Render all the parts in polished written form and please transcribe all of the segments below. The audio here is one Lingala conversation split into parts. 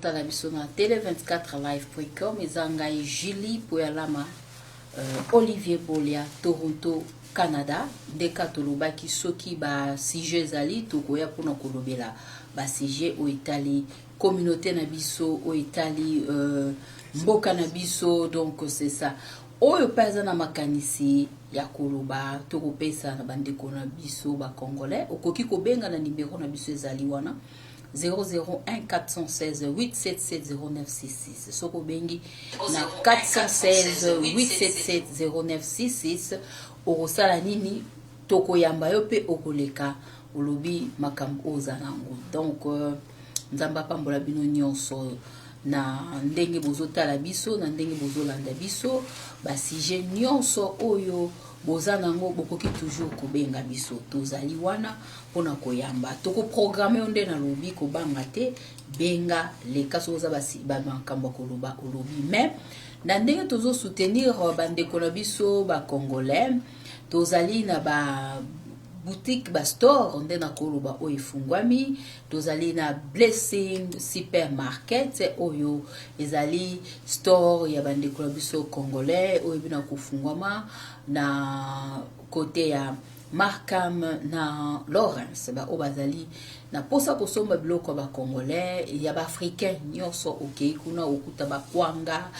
Tala biso na tele24live.com. Eza ngai Julie Poyalama, Olivier Bolia, Toronto, Canada. Ndeka tolobaki, soki basujet ezali, tokoya mpona kolobela basujet oyo etali communauté na biso, oyo etali mboka na biso. Donc c'est ça. Oyo mpe aza na makanisi ya koloba to kopesa na bandeko na biso bacongolais, okoki kobenga na nimero na biso ezali wana, 001 416 877 0966. Soki obengi na 416 877 0966, okosala nini? Tokoyamba yo mpe okoleka, olobi makambo oyo oza nango. Donc Nzambe apambola bino nyonso na ndenge bozotala biso, na ndenge bozolanda biso. Basujet nyonso oyo boza nango, bokoki toujours kobenga biso, tozali wana mpona koyamba. Tokoprogrammer yo nde nalobi, kobanga te, benga, leka. Soki oza bamakambo ya koloba, olobi. Mais na ndenge tozosoutenir bandeko na biso bacongolais, tozali na ba boutique, bastore nde nakoloba, oyo efungwami. Tozali na Blessing Supermarket, oyo ezali store ya bandeko na biso congolais, oyo ebina kofungwama na kote ya Markham na Lawrence. Baoyo bazali na mposa kosomba biloko ya bacongolais, ya baafricain nyonso, okei kuna, okuta bakwanga,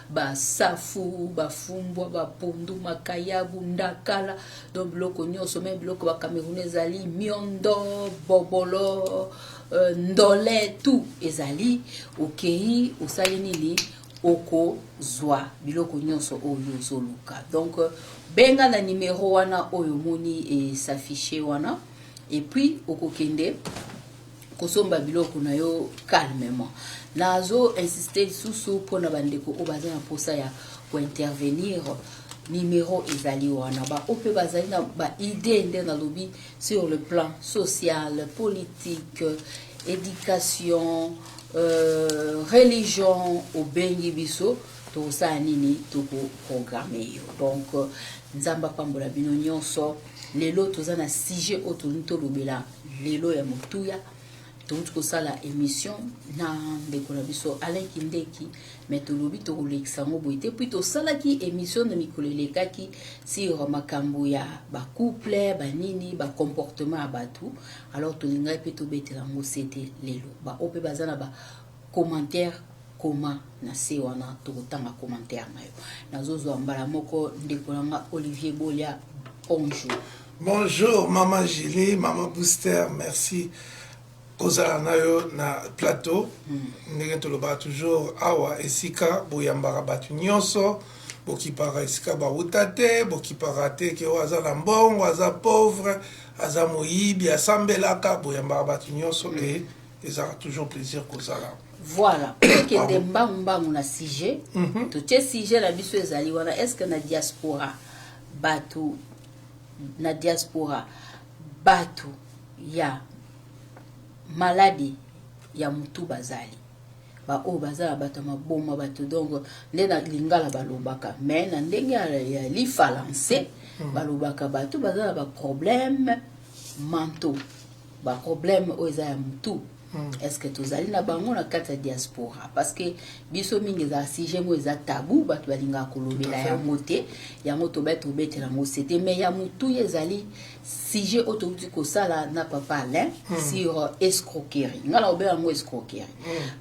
basafu, bafumbwa, bapondu, makayabu, ndakala, donc biloko nyonso. Mais biloko bacameroun ezali miondo, bobolo, ndole, tout ezali. Okei, osali nini? Okozwa biloko nyonso oyo ozoluka. Donc benga na nimero wana oyo omoni es'affiche wana, et puis okokende kosomba biloko na yo calmement. Nazo insiste lisusu mpona bandeko oyo baza na mposa ya kointervenir, numéro ezali wana. Baoyo mpe bazali na baidée, nde nalobi, sur le plan social, politique, éducation, religion, obengi biso, tokosala nini? Tokoprogrammer yo. Donc Nzambe apambola bino nyonso. Lelo toza na sujet oyo tolingi tolobela lelo ya motuya. Touti kosala émission na ndeko na biso Alain Kindeki, mais tolobi tokolekisa yango boye te. Puis tosalaki émission na mikolo elekaki sur makambo ya bacouple, banini, bacomportement ya bato. Alors tolingaki mpe tobetela yango sete lelo. Baoyo mpe baza na bacommentaire, koma na se wana, tokotanga commentaire na yo. Nazozwa mbala moko ndeko na nga Olivier Bolia. Bonjour. Bonjour Mama Julie, Mama Booster, merci kozala na yo na plateau. Ndenge tolobaka toujours awa, esika boyambaka bato nyonso, bokipaka esika bawuta te, bokipaka te ke oyo aza na mbongo, aza pauvre, aza moyibi, asambelaka, boyambaka bato nyonso e ezalaka toujours plaisir kozala. Voilà, tokende mbangu mbangu na sujet. Totie sujet na biso ezali wana: est ce que na diaspora bato, na diaspora bato ya maladi ya mutu bazali, baoyo baza na bato ya maboma, bato donc nde na lingala balobaka, mais na ndenge ya lifalanse balobaka bato baza na baproblème mentaux, baproblème oyo eza ya mutu? Est ce que tozali na bango na kati ya diaspora? Parce que biso mingi ezala sujet moko eza tabou, bato balingaka kolobela yango te. Yango tobai tobetela yango sete. Mais ya motuya ezali sujet oyo touti kosala na papa Alain sur escroquerie. Ngai na kobenga yango escroquerie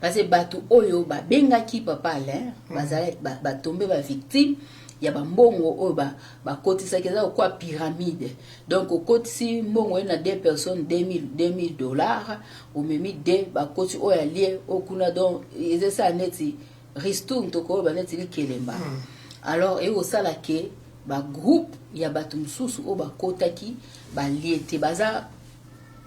parce que bato oyo babengaki papa Alain bazali batombe bavictime ya bambongo oyo bakotisaki. Eza lokola pyramide. Donc okotisi mbongo ye na deux personnes, 2000 2000 dollars, omemi de bakoti oyo alie oyo kuna. Donc eza esala neti ristourne, tokoyoba neti likelemba. Alors ekosala ke bagroupe ya bato mosusu oyo bakotaki balie te, baza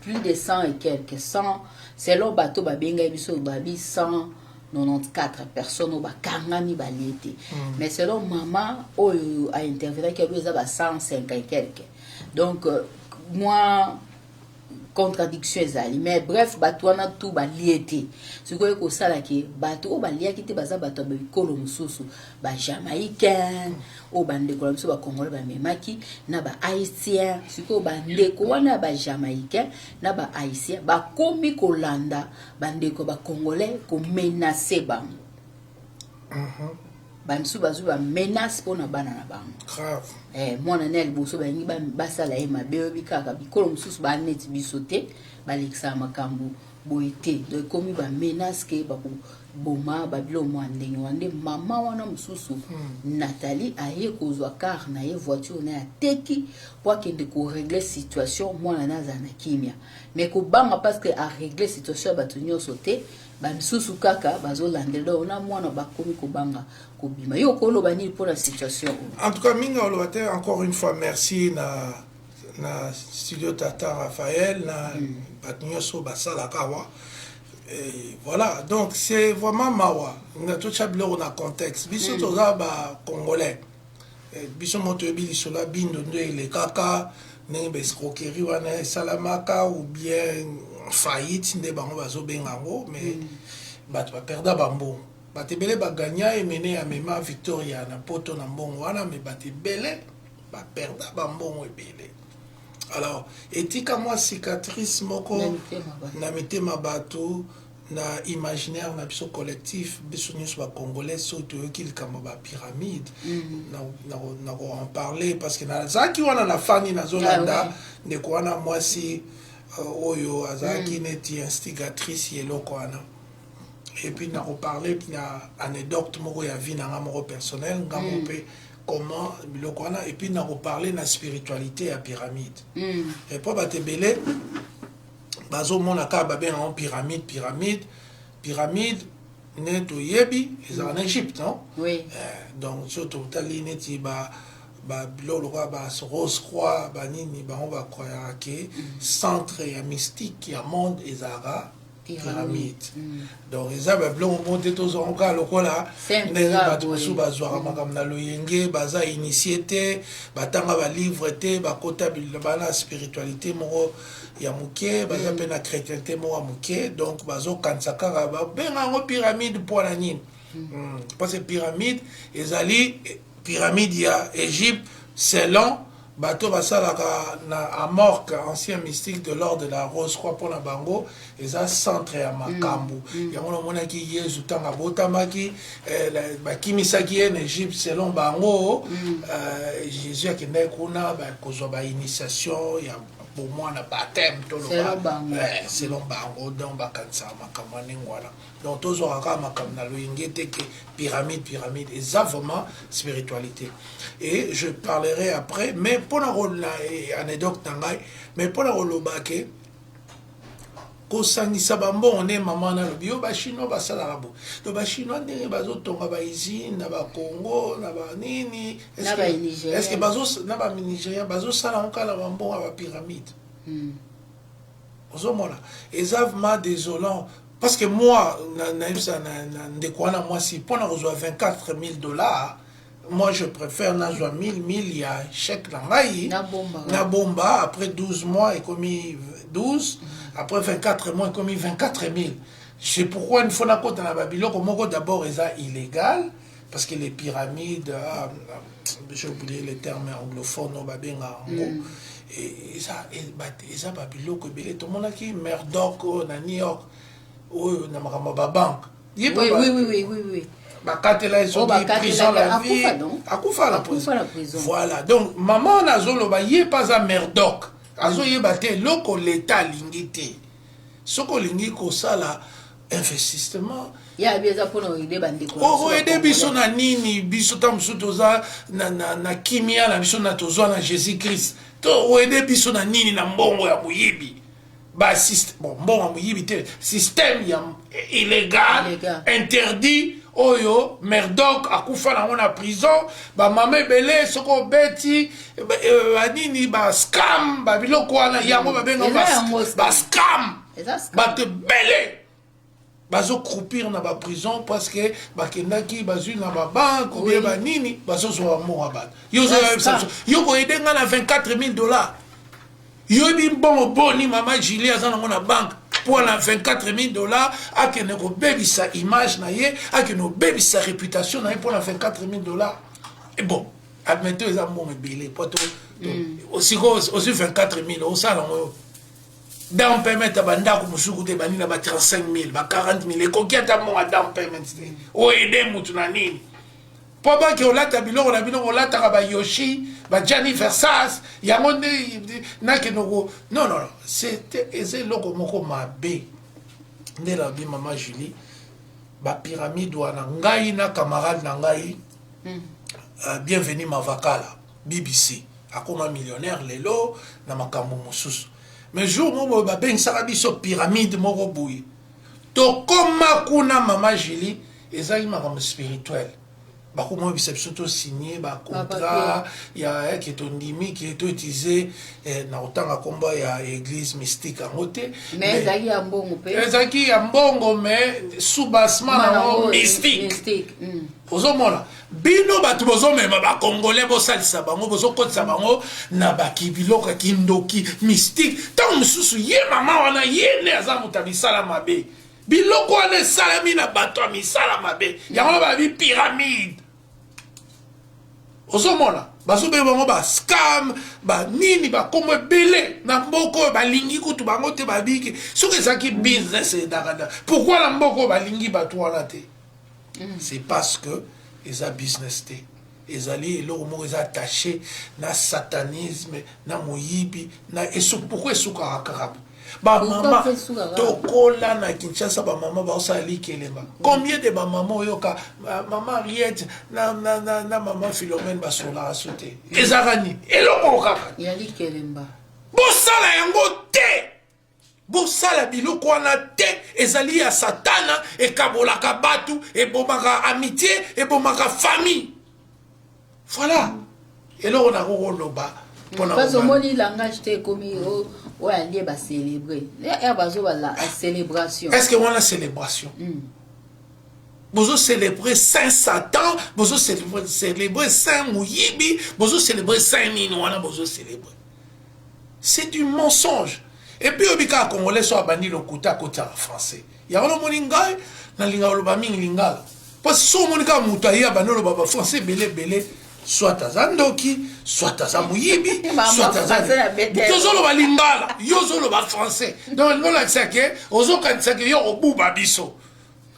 plus de 100 et quelques, 100 selon bato babengai biso, babi 194 personnes oyo bakangami balie te. Mais selon mama oyo aintervenaki, alobi eza ba 105 et quelques. Donc moi Contradiction ezali, mais bref, bato wana tu balie te. Sikoyo ekosala ke bato oyo baliaki te baza bato ya bikolo mosusu, Bajamaïcain oyo bandeko na biso Bacongolais bamemaki, na Bahaïtien. Sikoyo bandeko wana ya Bajamaïcain na Bahaïtien bakomi kolanda bandeko ya Bacongolais, komenacer bango. Bamisusu bazwi bamenace mpona bana na bango. Grave. Mwana ne ya liboso balingi basala ye mabe. Oyebi kaka bikolo mosusu baneti biso te, balekisaka makambo boye te. Donc ekomi bamenace ke bakoboma babilo mwa ndenge wana. Nde mama wana mosusu, Nathalie, aye kozwa car na ye, voiture na ye, ateki po akende korégler situation, mwana na azala na kimia. Mais kobanga, parce que arégler situation ya bato nyonso te, bamisusu kaka bazolandela. Donc na mwana bakomi kobanga kobima. Yo okoloba nini mpona situation oyo? En tout cas, mingi oloba te. Encore une fois, merci na studio Tata Raphaël, na bato nyonso basalaka awa. Et voilà, donc c'est vraiment mawa. Na totya biloko na contexte. Biso toza Bacongolais. Biso mo toyebi lisolo ya bindo nde elekaka, ndenge baescroquerie wana esalamaka, ou bien faillite nde bango bazobenga yango. Mais bato baperda bambongo, bato ebele baganya. Emene amema Victoria na Poto na mbongo wana, mais bato ebele baperda bambongo ebele. Alors etika mwa cicatrice moko na mitema bato. Na mitema bato, na imaginaire na biso collectif, biso nyonso Bacongolais. Soki toyoki likambo bapyramide, na ko en parler, parce que nazalaki wana na fani, nazolanda ndeko wana mwasi oyo azalaki neti instigatrice ya eloko wana. Et puis nakoparle na anecdote moko ya vie na nga moko personnel, nga moko mpe, comment biloko wana. Et puis nakoparle na spiritualité ya pyramide. Et po bato ebele bazomona kaka babengango pyramide, pyramide, pyramide. Nde toyebi ezalaka na Égypte, non? Oui. Donc so totali neti babiloko lokola ba Rose Croix, banini, bango bacroyaka ke centre ya mystique ya monde ezalaka pyramide. Donc eza babiloko moko te tozwango kaka lokola Simple ndenge kaka bato boye. Mosusu bazwaka makambo na loyenge, baza initié te, batanga balivre te, bakota bana spiritualité moko ya moke, baza mpe na chrétienté moko ya moke. Donc bazokanisa kaka babenga yango pyramide mpo na nini? Parce que pyramide ezali pyramide ya Égypte, selon bato basalaka na Amorque, ancien mystique de l'ordre de la Rose Croix. Mpona bango eza centre ya makambo yango. Namonaki Yezu ntango abotamaki, bakimisaki ye na Égypte. Selon bango, Jésus akendaki kuna kozwa bainitiation ya bomwana, baptême toloba. Selon bango. Selon bango. Donc bakanisaka makambo ya ndenge wana. Donc tozwaka kaka makambo na loyenge te ke pyramide, pyramide. Eza vraiment spiritualité et je parlerai après. Mais mpona na anecdote na ngai, mais mpona koloba ke kosangisa bambongo nde mama nalobi yo, Bachinois basalaka bo. Donc Bachinois ndenge bazotonga bausine na Bacongo, na banini, Na Banigérien. est-ce que bazo na Banigérien bazosala yango kaka na bambongo ya bapyramide? Ozomona, eza vraiment désolant, parce que moi nayebisa na ndeko wana mwasi, mpona kozwa 24 000 $, moi je préfère nazwa 1000 1000 ya chèque na ngai. Nabomba. Nabomba, après 12 mois ekomi 12, après 24 mois ekomi 24 000. C'est pourquoi une fois nakota na babiloko moko, d'abord eza illégal, parce que les pyramides, ah, j'ai oublié les termes anglophones oyo babenga yango. Eza babiloko ebele. Tomonaki Murdoch oyo na New York, oyo na makambo ya babanke. Ye bakatela ye Oh, soki bakatela prison ye. la vie. Akufa, non? Akufa na Akufa na prison. Voilà, donc mama wana azoloba, ye mpe aza Murdoch, azoyeba te eloko leta alingi te. Soki olingi kosala investissement, Ya abi eza mpona koaider bandeko na biso okoaider biso Bacongolais. Na nini? Biso ta mosusu toza na kimia na biso na tozwa na Jésus Christ. To oaider biso na nini na mbongo ya moyibi? Bon, mbongo ya moyibi te, système ya illégal, Illégal. interdit, oyo Murdoch akufa nango na prison. Bamama ebele, soki obeti banini, bascam, babiloko wana, yango babenga Eza yango scam. bascam. Eza scam. Bato ebele bazocroupir na baprison parce que bakendaki, bazwi na babanke ou bien banini, bazozwa bambongo ya bato. Yo ozoyebisa Eza biso, yo koaider nga na 24 000 $. Yoyebi mbongo boni mama Julie aza nango na banque mpo na 24 000 $? Akende kobebisa image na ye, akende kobebisa réputation na ye mpo na 24 000 $. Et bon, admettons eza mbongo ebele, po to sikoyo ozwi 24 000, osala yango down payment ya bandako mosuku te. Bani na ba 35 000, ba 40 000, ekoki ata mbongo ya down payment te. Oede mutu na nini mpo bake olata biloko na bino? Olataka bayoshi, bagianni Versace, yango nde nakende ko. Non, non, non, c'était, eza eloko moko mabe. Nde nalobi, mama Julie, bapyramide wana, ngai na camarade na ngai Bienvenu Mavakala, BBC, akoma millionnaire lelo na makambo mosusu. Mais jour moko boye babengisaka biso pyramide moko boye, tokoma kuna, mama Julie, ezalaki makambo spirituel. Bakoma oyebisa biso tosigne bacontrat ya ke tondimi ke toutiliser na kotanga nkombo ya église mystique yango te. Mais ezalaki ya mbongo mpe. Ezalaki ya mbongo, mais soubassement nango mystique. Ozomona bino bato bozomema bacongolais, bosalisa bango, bozokotisa bango na baki biloko ya kindoki mystique. Ntango mosusu ye mama wana, ye nde aza moto ya misala mabe. Biloko wana esalami na bato ya misala mabe, yango wana babi pyramide. Ozomona bazobenga bango bascam, banini, bakombo ebele na mboka oyo. Balingi kutu bango te. Babiki soki ezalaki business edakada, pourquoi na mboka oyo balingi bato wana te? C'est parce que eza business te, ezali eloko moko eza attaché na satanisme, na moyibi na esu. Pourquoi esukaka kaka bamama? Tokola na Kinshasa, bamama baosala likelemba. Combien de bamama oyoka mama Ariette na mama Philomène basolaka so te? Ezalaka nini? Eloko kaka ya likelemba. Bosala yango te, bosala biloko wana te. Ezali ya satana, ekabolaka bato, ebomaka amitié, ebomaka famille. Voilà eloko nakokoloba. Parce omoni langage te, ekomi oyo alie bacélébre ere bazoba célébration. Est ce que wana célébration? Bozocélébrer saint Satan, bozocélébrer saint moyibi, bozocélébrer saint nini wana bozocélébrer? C'est du mensonge. Et puis oyebi kaka congolais, so abandi lokuta, akotiaka français. Yango nomoni ngai nalinga koloba mingi lingala, mpo so omoni kaka moto aye abandi oloba bafrançais ebele ebele, soit aza ndoki, soit aza moyibi, soit aza. Tozoloba lingala, yo ozoloba français, donc olingi olakisa ke ozokanisa ke yo obuba biso.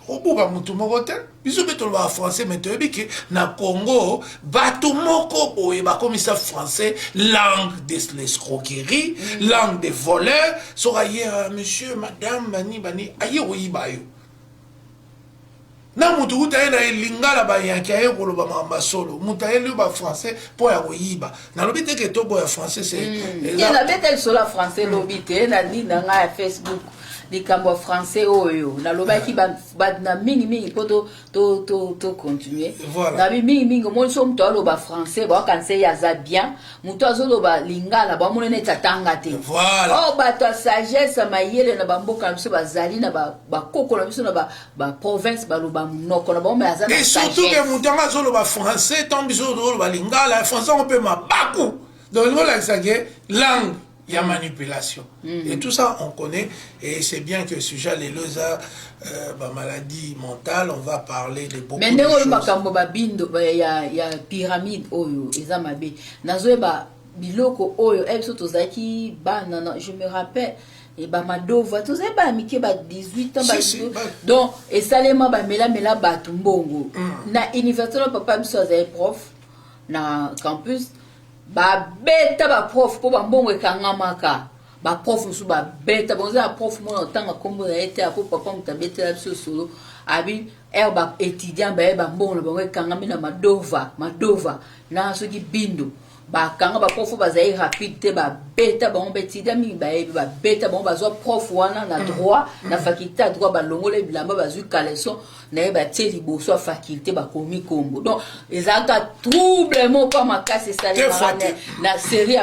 Obuba motu moko te. Biso mpe tolobaka français, mais toyebi ke na Congo bato moko boye bakomisa français langue de l'escroquerie, langue de voleur. Soki aye, monsieur, madame, bani bani, aye koyiba yo na motu kuta ye na lingala. Bayanki aye koloba makambo ya solo, moto ayeli yo bafrançais mpo ya koyiba. Nalobi te ke toboya français. Nabeta lisolo ya français lobi te na nini na ngai ya Facebook. Likambo ya français oyo nalobaki na mingimingi mpo tocontinue, nabi mingimingi, omoni so moto aloba français, baokanisa ye aza bien. Moto azoloba lingala, bamona neti atanga te. Oyo bato ya sagesse, ya mayele na bamboka na biso bazali na bakoko na biso na baprovince, baloba monoko na bango, me aza na Et surtout ke moto yango azoloba français, ntango biso tozoloba lingala, français yango mpe mabaku. Donc elingi olakisa ke langue ya manipulation et tout ça, on connaît. Et c'est bien que sujet lelo eza bamaladie mentale, on va parler de beaucoup. Mais ndenge oyo makambo babindo ya pyramide oyo eza mabe, nazoyeba biloko oyo e biso tozalaki bana na, je me rappelle, bamadova, tozali bana mike ba 18 ans. Si, si, donc esalema bamelamela bato mbongo na université na papa biso azali prof na campus. Babeta baprof mpo bambongo ekangamaka. Baprof mosusu babeta bango. Eza na prof moko, otanga nkombo na ye te, apo papa moto abetela biso solo, abi ere baétudiant baye, bambongo na bango ekangami na Madova, Madova na soki Bindo. Bakanga baprof oyo bazali rapide te, babeta bango. Baétudiant mingi bayebi, babeta bango, bazwa prof wana na droit, na faculté ya droit, balongola bilamba, bazwi caleçon na ye, batie liboso ya faculté, bakomi kombo. Donc ezalaka trouble moko ya makasi esalemaka na série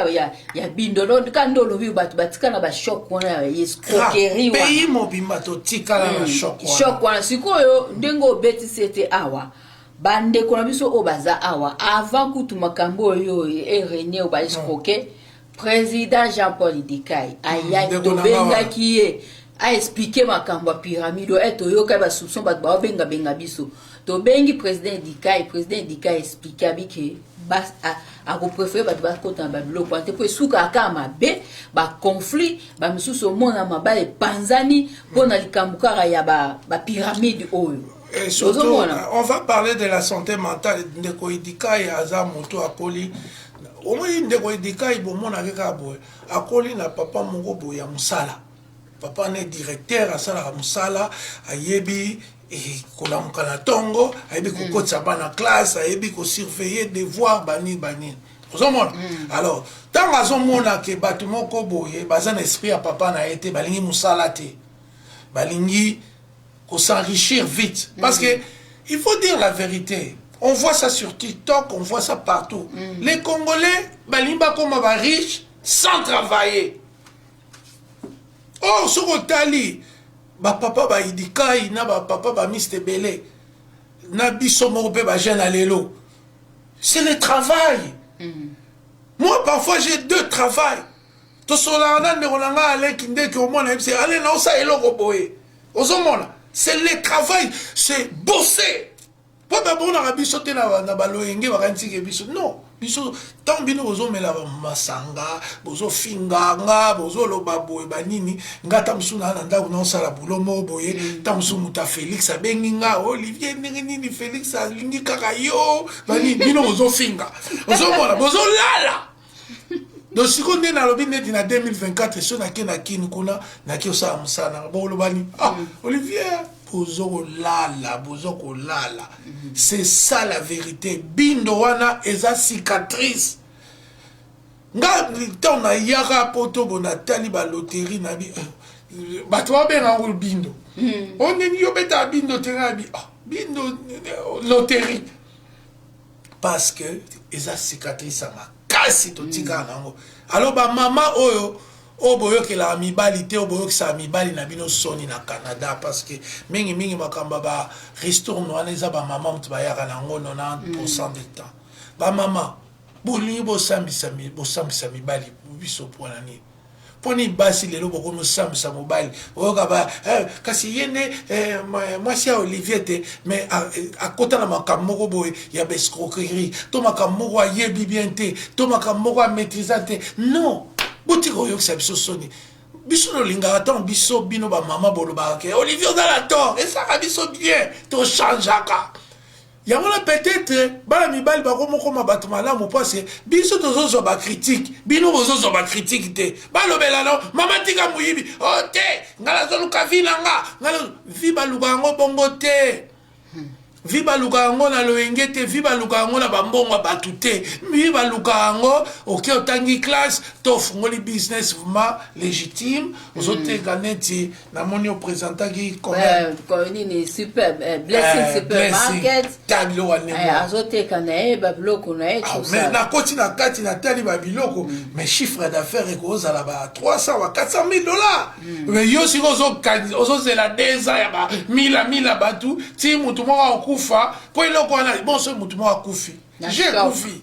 ya Bindo. Donc ka nde olobi, bato batika na bachoc wana ya escroquerie. Pays mobimba totikala na choc wana. Choc wana. Sikoyo ndenge obetisi ete awa bandeko na biso oyo baza awa, avant kutu makambo oyo erenie oyo baescroquer. Président Jean-Paul Idikai ayaki, tobengaki ye aexpliquer makambo ya pyramide oyo. Toyoka basoupçon, bato baobengabenga biso. Tobengi président Edikai, président Edikai expliquer abike akopréférer bato bakota na babiloko wana te, mpo esukaka kaka mabe, baconflit, bamisusu omona mabala epanzani mpo na likambo kaka ya bapyramide oyo. Et surtout, on va parler de la santé mentale. Ndeko Idikai aza moto akoli. Omoni, ndeko Idikai, bomonaki kaka boye, akoli na papa moko boye ya mosala. Papa ne directeur, asalaka mosala, ayebi kolamuka na ntongo, ayebi kokotisa bana classe, ayebi kosurveiller devoir, banini banini, ozomona. Alors ntango azomona ke bato moko boye baza na esprit ya papa na ye te, balingi mosala te, balingi s'enrichir vite. Parce que il faut dire la vérité. On voit ça sur TikTok, on voit ça partout. Les Congolais, balingi bakoma ba riche sans travailler. Or, soki otali bapapa baidikai na bapapa bamiste ebele na biso moko mpe bajeune ya lelo, c'est le travail. Moi, parfois, j'ai deux travails. Tosolaka na ndeko na ngai aleki ndeki, omona yebisi ale naosala eloko boye, ozomona, c'est le travail, c'est bosser, mpo babonaka biso te na baloyenge, bakanitike biso non. Biso, ntango bino bozomela masanga, bozofinga nga, bozoloba boye banini, nga ta mosusu naa na ndako naosala bulo moko boye. Ntango mosusu moto ya Félix abengi nga: "Olivier, ndenge nini Félix alingi kaka yo?" Banini, bino bozofinga, ozomona, bozolala. Donc sikoyo nde nalobi neti na 2024, so nake na Kini kuna, nake osala mosala nanga, bolobani: "Ah, Olivier, bozo kolala, bozo kolala." C'est ça la vérité. Bindo wana eza cicatrice. Nga ntango nayaka poto bo, natali baloterie na bi, bato babenga yango bindo. O ndenge yo betaka bindo te, nga bi: "Ah, bindo loterie", parce que eza cicatrice ya makasi totikaka nango. Alors bamama oyo boyokelaka mibali te, oyo boyokisaka mibali na bino soni na Canada, parce que mingimingi makambo ya baristourne wana eza bamama moto bayaka nango 90 de temps. Bamama, bolingi bosambisa mibali biso mpona nini? Mponi basi lelo bokomi osambisa mobali, oyoka ba kasi ye nde mwasi ya Olivier te, mais akota na makambo moko boye ya baescroquerie, to makambo moko ayebi bien te, to makambo moko amaîtrise te. Non, botika oyokisa biso soni. Biso tolingaka ntango biso bino bamama bolobaka ke Olivier oza na tort, esaka biso bien, tochangeaka yango na peut-être bana mibali bakomokoma bato malamu, mpasi biso tozozwa bacritique, bino bozozwa bacritique te. Balobela no: "Mama, tika moyibi o te, ngai nazoluka vie na nga." Ngai vie baluka yango bongo te. Vie baluka yango na loyenge te, vie baluka yango na bambongo ya bato te. Vie baluka yango oke otangi classe to ofungoli business vraiment légitime, ozoteka neti namoni oprésentaki. Nini, super Blessing Supermarket. Ta biloko ya ndenge. Azoteka na ye babiloko na ye. Mais nakoti na kati, natali babiloko, mais chiffre d'affaires ekozala ba 300 ba 400 000 dollars. Mais yo sikoyo ozozela 2 ans ya bamila mila bato ti motu moko akufa mpo eloko wana. Bon, soki motu moko akufi, j'ai kufi,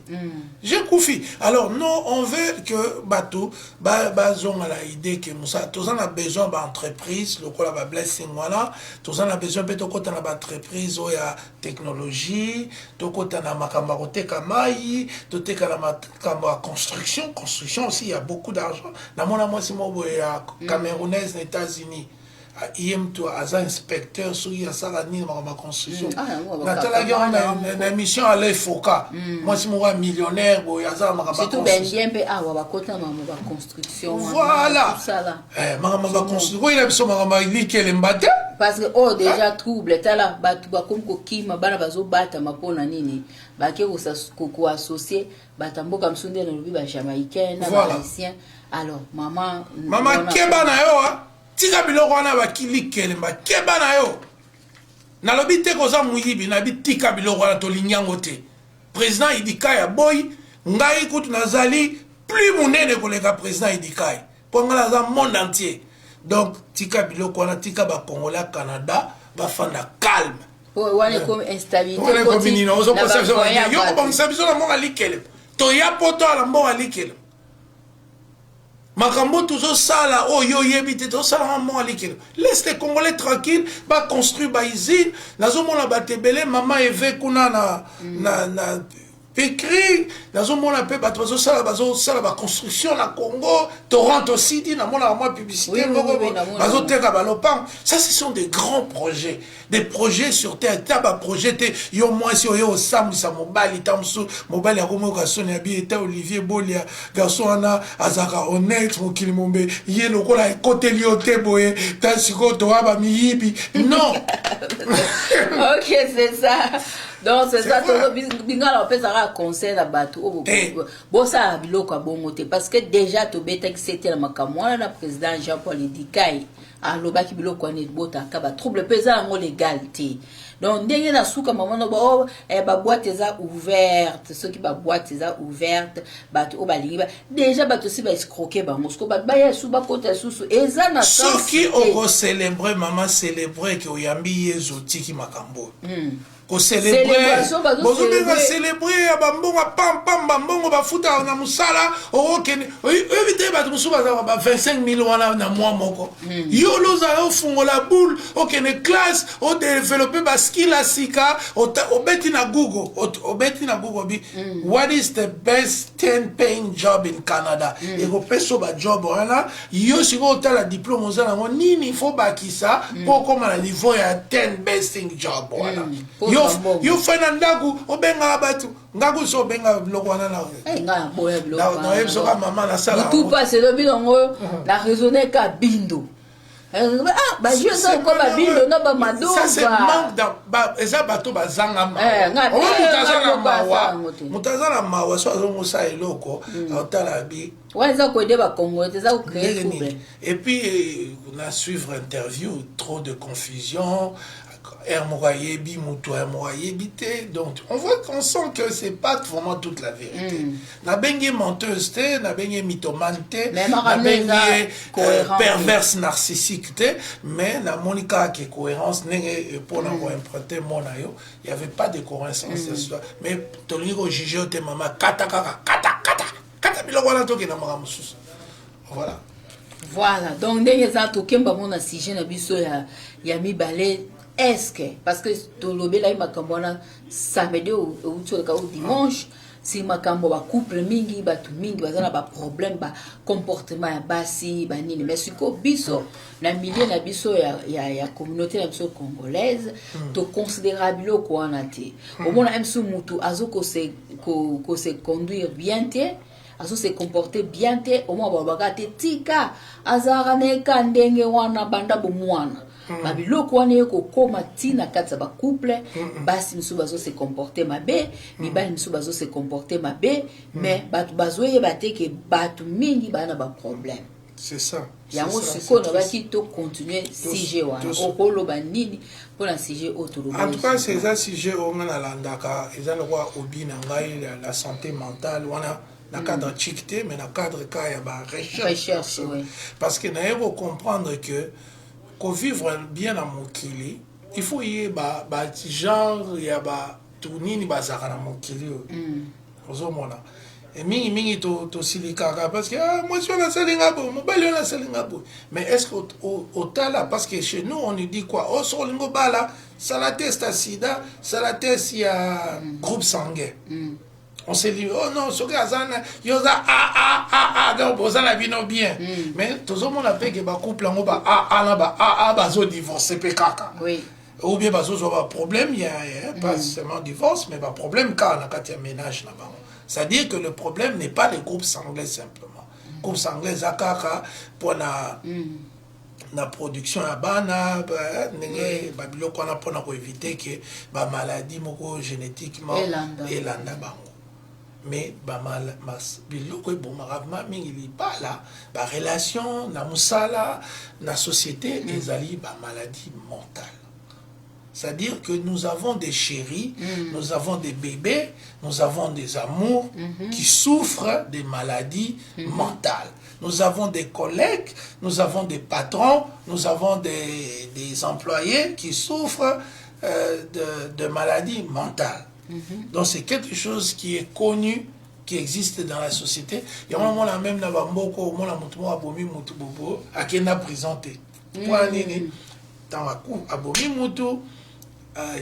j'ai kufi. Alors non, on veut que bato bazonga na idée ke mosala, toza na besoin baentreprise lokola bablessing wana, toza na besoin mpe tokɔta na baentreprise oyo ya technologie, tokɔta na makambo ya koteka mai, toteka na makambo ya construction. Construction aussi, il y a beaucoup d'argent. Namona mwasi moko boye ya camerounaise na États-Unis, ye mutu aza inspecteur, soki asala nini, makambo ya construction. Natalaki yango na émission Alain Foka. Mwasi moko ya millionnaire boye, aza na makambo. Surtout baindien mpe awa bakota makambo baconstruction. Voilà, makambo ya baconstruction, oyela biso makambo ya likelemba te. Parce que oyo déjà trouble, tala bato bakomi kokima, bana bazobatama mpona nini? Bake koassocier bato ya mboka mosusu, nde nalobi bajamaïcain na bahaïtien. Alors mama, mama, keba na yo, tika biloko wana bakilikelemba, keba na yo. Nalobi te koza moyibi, nabi tika biloko wana, tolingi yango te. Président Idikai aboyi. Ngai kutu nazali plus monene koleka président Idikai, mpo ngai naza monde entier. Donc tika biloko wana, tika bacongolais ya Canada bafanda calme. Wana ekomi instabilité. Yo kobongisa biso na mboka likelemba, toya poto ala mboka likelemba. Makambo tozosala oyo oyebi te, tozosalanga mwa likelo. Laisse les Congolais tranquille, baconstruire bausine. Nazomona bato ebele, mama Eve kuna na Pickering, nazomona mpe bato bazosala baconstruction na Congo, Toronto City, namonaka mwa publicité moko, bazoteka balopango. Ça, ce sont des grands projets, des projets sur terre. Ta baprojet te, yo mwasi oyo osambwisa mobali, ta mosusu mobali akomoyoka soni, abi eta Olivier Bolia, garçon wana azalaka honnête, mokili mombe ye lokola ekoteli yo te boye, ta sikoyo towa bamiyibi, non. Ok, c'est ça. Donc c'est ça, bingala bapesaka conseil na bato oyo bosala biloko ya bongo te, parce que déjà tobetaki sete na makambo wana na président Jean Paul Edikai, alobaki biloko wana ebotaka batrouble mpe eza yango légal te. Donc ndenge na suka mama no oh, baboîte eza ouverte, soki baboîte eza ouverte, bato oyo balingi déjà bato osi baescroquer bango, siko bato baya esu bakota lisusu, eza na Soki okocélébrer, mama, célébrer ke oyambi Yezu, otiki makambo kocélébrer. Bozobenga célébrer ya bambongo pampam, bambongo bafutaka na mosala, okokende, oyebi te, bato mosusu bazalaka ba 25 000 wana na mwa moko. Yo lozala ofungola boule, okende classe, odévelopper baskill ya sika, obeti na Google, obeti na Google bi "What is the best 10 paying job in Canada?" Ekopesa yo bajob wana. Yo sikoyo otala diplôme oza nango nini, fo bakisa mpo okóma na niveau ya 10 best job wana. Yo fai na ndako, obengaka bato ngaku so obengaka biloko wana. Nayebi soka mama nasala. Mutu pasi elobi yango na raisonne ka bindo bajeu eza ko babindo na bamadova. Eza bato bazanga mawa. Moto aza na mawa, moto aza na mawa so azongosala eloko, aotala bi Wana eza koaider bacongolais te, eza kocréer trouble. Et puis na suivre interview, trop de confusion, air moko ayebi moto, air moko ayebi te. Donc on voit qu'on sent que c'est pas vraiment toute la vérité. Nabengi menteuse te, nabengi mythomane te, nabengi ye perverse narcissique te, mais namoni kaka ke cohérence, ndenge mpona koemprunter mot na yo, il y avait pas de cohérence. Mais tolingi kojuger yo te, mama, kata kaka, kata, kata, kata biloko wana, tokenda makambo mosusu, voilà. Voilà, donc ndenge eza, tokemba mona sujet na biso ya mibale. Est-ce que, parce que tolobelaki makambo wana samedi outi oleka o dimanche, si makambo bacouple mingi, bato mingi baza na baproblème, bacomportement ya basi banini, mais sikoyo biso na milieu na biso ya communauté na biso congolaise, toconsidéra biloko wana te. Omona msu mutu azo kose conduire bien te, azo se comporter bien te, omona balobaka te, tika, azalaka na eka ndenge wana banda bomwana. Babiloko wana ye kokóma ntina kati ya bacouple, basi misusu bazose comporter mabe, mibali misusu bazose comporter mabe, mais bato bazoyeba te ke bato mingi baa na baproblème. C'est ça. Yango sikoyo nabaki tocontinue sujet wana. Okoloba nini mpona sujet oyo toloba? En tout cas, eza sujet oyo nga nalandaka, eza lokola obi na ngai, la santé mentale wana, na cadre chic te, mais na cadre ka ya barecherche, parce que naye kocomprendre que kovivre bien na mokili, il faut yeba bagenre ya bato nini bazalaka na mokili oyo. Ozomona mingimingi tosilikaka parce que ah, mwasi wana asalinga boye, mobali wana asalinga boye, mais est ce que otala? Parce que chez nous on nous dit quoi? Oh, so olingi obala, sala test ya sida, sala test ya groupe sanguin. On s'est dit, oh non, soki aza na yo, oza a a a a, donc boza na bino bien. Mais tozomona mpe ke bacouple yango, ba a a na ba a a bazodivorce mpe kaka, ou bien bazozwa baproblème ya pas seulement divorce, mais baproblème kaka na kati ya ménage na bango. C'est-à-dire que le problème n'est pas les groupes sanguins simplement. Groupe sanguin eza kaka mpona na production ya bana, ndenge babiloko wana, mpona koéviter ke bamaladie moko génétiquement elanda bango. Mais biloko ebomaka ma mingi libala, barelation na mosala, na société, ezali bamaladie mentale. C'est-à-dire que nous avons des chéris, nous avons des bébés, nous avons des amours qui souffrent des maladies mentales. Nous avons des collègues, nous avons des patrons, nous avons des employés qui souffrent de maladies mentales. Donc c'est quelque chose qui est connu. qui existe dans la société. Yango omona même na bamboka, omona motu moko abomi motu bobo, akenda prison te. Mpona nini? Ntango abomi mutu,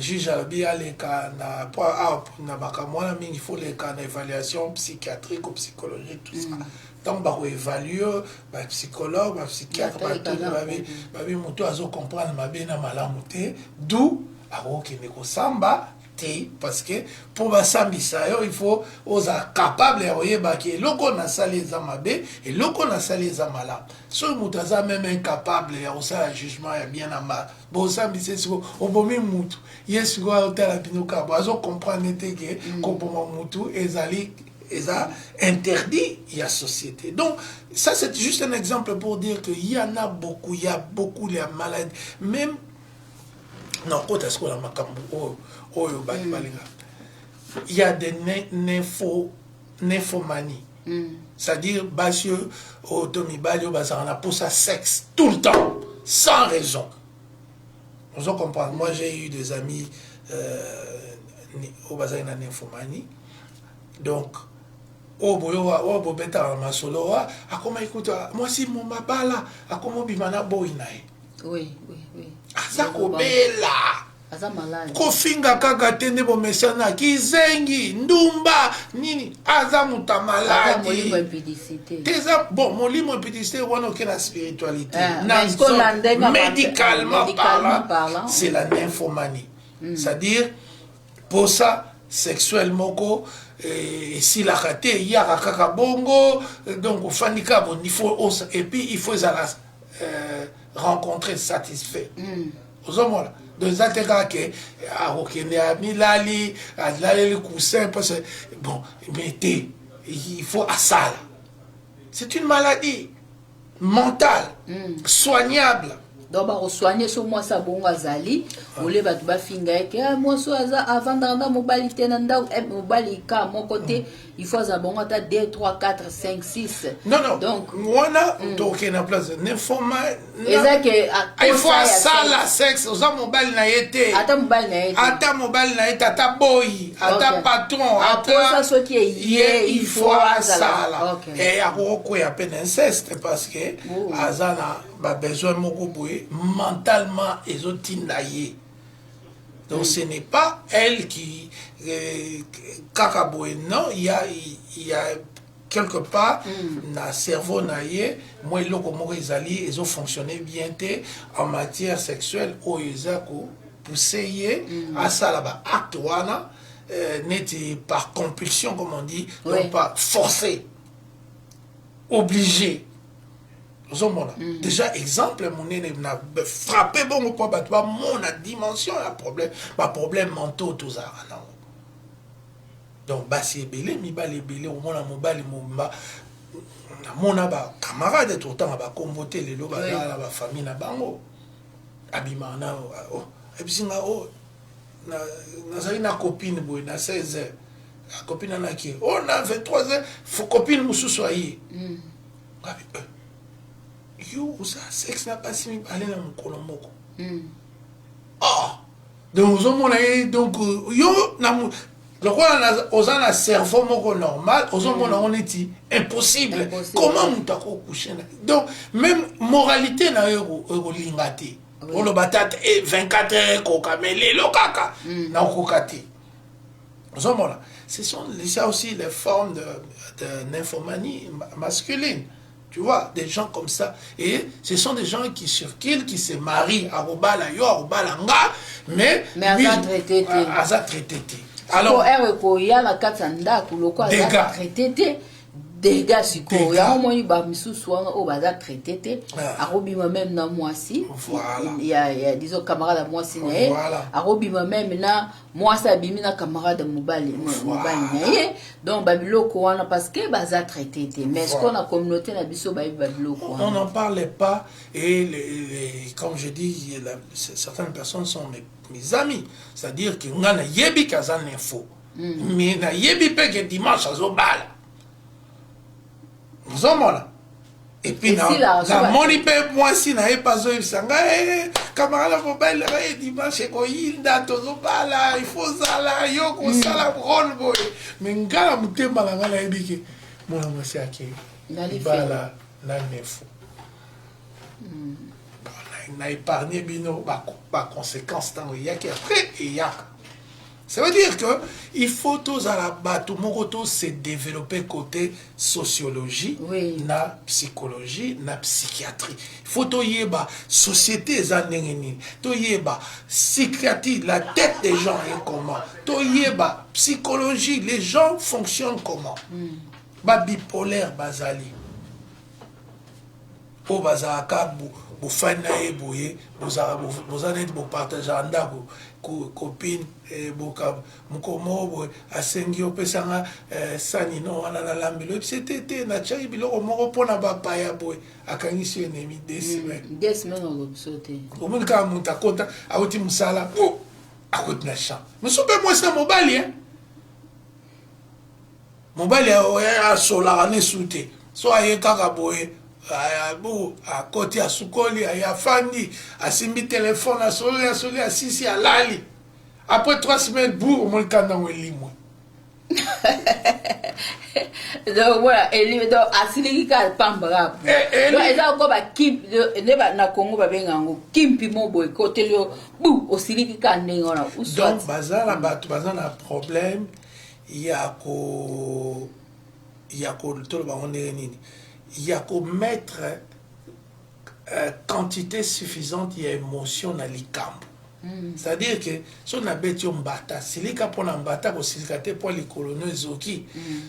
juge alobi aleka na po awa na makambo wana mingi, faut leka na évaluation psychiatrique ou psychologique, tout ça. Ntango bakoévalue, bapsychologue, bapsychiatre, babi, babi motu azocomprendre mabe na malamu te, d'où akokende kosamba te, parce que mpo basambisa yo, il faut ozala capable ya koyebaki eloko nasali eza mabe, eloko nasali eza malamu. Soki moto aza même incapable ya kosala jugement ya bien na mal, bosambisa ye. Sikoyo obomi mutu, ye sikoyo azotala bino kaka bo, azocomprendre te ke koboma mutu ezali, eza interdit ya société. Donc ça, c'est juste un exemple pour dire que il y en a beaucoup, il y a beaucoup les maladies. Même nakota sikoyo na makambo oyo bato balinga, il y a des nymphomanie, c'est-à-dire basi oyo to mibali oyo bazalaka na posa sexe tout le temps, sans raison. Ozo comprendre? Moi, j'ai eu des amis oyo bazalaki na nymphomanie. Donc oyo boye, oyo bobetaka na masolo wa akoma ekuta mwasi mo mabala, akoma obima na boyi na ye. Aza kobela. Aza malade. Kofinga kaka te nde bomesana, kizengi, ndumba, nini, aza moto ya Aza maladi. Molimo impudicité. Te, eza bon, molimo impudicité wana oke na spiritualité. Ah, Na mais est-ce qu'on a médicalement médicalement parlant, parlant, c'est la nymphomanie, c'est-à-dire posa sexuelle moko esilaka te, eyaka kaka bongo. Donc ofandi kaka bon, il faut et puis il faut ezala rencontrer satisfait. Ozomona? Donc eza te kaka ke akokende, amilali, alaleli coussin parce que bon, mais te, il faut asala. C'est une maladie mentale soignable. Donc bakosoigne so mwasi abongo azali ole, bato bafinga ye ke: "Ah, mwasi oyo aza avandaka na mobali te na ndako, mobali ka moko te, il faut azala bongo ata 2, 3, 4, 5, 6." Non. Donc wana tokokende na place nymphoma. Eza ke il faut posa ya asala sexe, oza mobali na ye te. Ata mobali na ye te. Ata mobali na ye te, ata boyi, ata patron. Aposa soki eye, il faut asala. E akokokwea mpe na inceste parce que aza na babesoin moko boye, mentalement ezotinda ye. Donc ce n'est pas elle qui kaka boye, non, il y a quelque part na cerveau na ye mwa eloko moko ezali ezofonctionne bien te en matière sexuelle, oyo eza kopousse ye asala baacte wana neti par compulsion, comme on dit, donc par forcé, obligé. Ozomona déjà exemple monene na frappe bongo mpo bato bamona dimension ya problème, baproblème mentaux tozalaka nango. Donc basi ebele, mibali ebele, omona mobali momba, namona bacamarade, totanga bakombo te lelo, baza na bafamille na bango, abimaka na oh, ayebisinga o nazali na copine boye na 16 heures, copine anaki o na 23 heures, fo copine mosusu aye. Ngabi: "Yo osala sexe na basi mibale na mokolo moko?" Ah, donc ozomona ye, donc yo na lokola oza na cerveau moko normal, ozomona ngo neti impossible. Impossible. Comment moto akocouche na, donc même moralité na yo ekolinga te. Oloba tata 24 heures ekoka, mais lelo kaka nakokoka te. Ozomona, ce sont ça aussi les formes de nymphomanie masculine, tu vois, des gens comme ça. Et ce sont des gens qui circulent, qui se marient, akobala yo, akobala nga, mais Mais aza traité te. Aza traité te. Alors alors ere ekoya na kati ya ndako loko aza Dégâts. traité te, dégâts sikoyo. Dégâts. Yango moni bamisusu wana oyo baza traité te, akobima même na mwasi ya disons camarade ya mwasi na ye, akobima même na mwasi, abimi na camarade ya mobali mobali na ye. Donc babiloko wana parce que baza traité te. Mais ce na communauté na biso bayebi babiloko On wana? n'en parlait pas. Et comme je dis, certaines personnes sont mes amis. C'est-à-dire que nga nayebi kaza nympho. Mais nayebi pe que dimanche azobala. Ozomona? Et puis namoni mpe mwasi na ye mpe azoyebisa ngai, eh, camarade mobali na ngai, dimanche ekoyinda, tozobala, il faut ozala yo kosala rôle boye. Mais ngai na motema na ngai nayebi ke mwana mwasi ake libala na nefu. Na épargne bino baconséquence ntango eyaki après eyaka. Ça veut dire que il faut tozala bato moko to se développer côté sociologie, na psychologie, na psychiatrie. Il faut toyeba société eza ndenge nini, toyeba psychiatrie, la tête des gens est comment, toyeba psychologie, les gens fonctionnent comment. Babipolaire bazali oyo bazalaka bofandi na ye boye, boza neti bopartageaka ndako, copine, mokolo moko boye asengi opesanga sani no wana nalambeli, oyebisi te te, natiaki biloko moko mpona bapaya boye, akangisi yo ennemi 2 semaines. 2 semaines olobiso te. Omoni kaka moto akota, awuti mosala, akoti na chambre mosu mpe mwasi na mobali, mobali asolaka nesu te, so aye kaka boye bu akoti, asukoli, aye afandi, asimbi telefone, asoli, asoli, asisi, alali. Après 3 semaines, bu omoni kanda yango elimwe. Donc voilà, donc asiliki kaka pamba kaka. Donc eza ko bakimpi nde na Congo babenga yango kimpi mo boye, ekoteli yo bu osiliki kaka ndenge wana. Donc baza na bato baza na problème ya ko toloba yango ndenge nini, ya komettre quantité suffisante ya émotion na likambo. C'est-à-dire que so nabeti yo mbata, silika mpo na mbata, kosilika te mpo likolo no ezoki.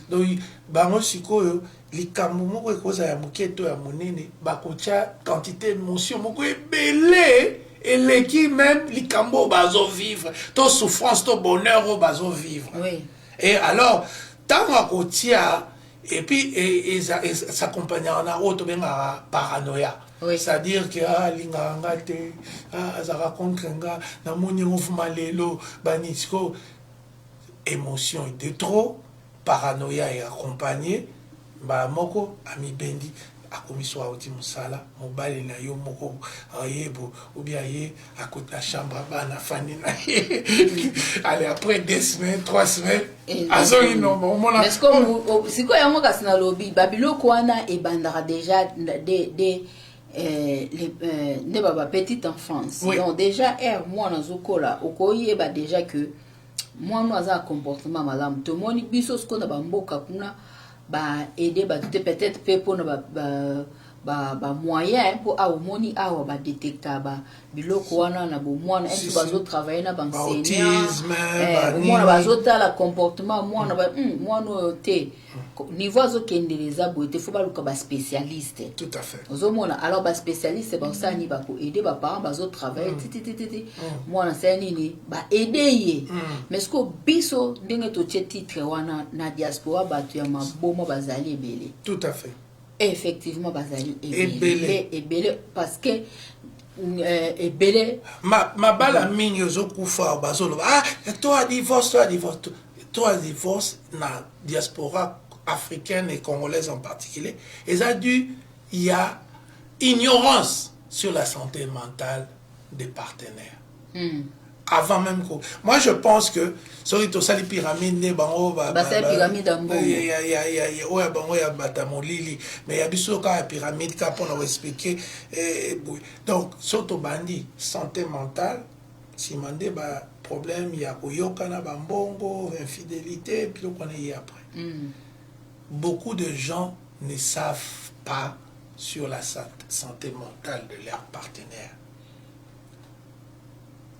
Donc bango sikoyo likambo moko ekozala ya moke to ya monene, bakotia quantité émotion moko ebele eleki même likambo oyo bazovivre, to souffrance to bonheur oyo bazovivre. Et alors ntango akotia, et puis s'accompagnaka na oyo tobengaka paranoïa. C'est-à-dire que alingaka nga te, azalaka contre nga, namoni yango fuma lelo bani. Sikoyo émotion de trop, paranoïa eaccompagne, mbala moko amibendi, akomi so auti mosala, mobali na yo moko ayebo ou bien aye akoti na chambre, bana afandi na ye. Allez, après 2 semaines, 3 semaines, azongi normal, omona. Sikoyo yango kasi nalobi babiloko wana ebandaka déjà de nde baba petite enfance. Donc déjà ere mwana azokola, okoyeba déjà que mwana aza na comportement malamu. Tomoni biso sikoyo na bamboka kuna baaider bato te, peut-être mpe mpona bamoyen, mpo awa omoni awa badétecta biloko wana na bomwana esi bazotravaille na baenseignant, omona bazotala comportement mwana, mwana oyo te, niveau azokendela eza boye te, faut baluka baspécialiste. Tout à fait. Ozomona, alors baspécialiste basala nini? Bakoaider baparent, bazotravaille titititi, mwana asala nini, baaider ye. Mais sikoyo biso ndenge totie titre wana, na diaspora bato ya maboma bazali ebele. Tout à fait. Effectivement, bazali ebele ebele, parce que ebele. Mabala mingi ozokufa, bazoloba ah, to a divorce, to a divorce, to a divorce na diaspora africaine et congolaise en particulier, eza dû ya ignorance sur la santé mentale des partenaires. Avant même ko, moi je pense que soki tosali pyramide nde bango Basali pyramide ya mbongo. Oyo ya bango ya bata molili, mais ya biso kaka ya pyramide kaka mpona koexpliquer boye. Donc so tobandi santé mentale, nsima nde baproblème ya koyokana, bambongo, infidélité, biloko wana eye après. Beaucoup de gens ne savent pas sur la santé mentale de leur partenaire.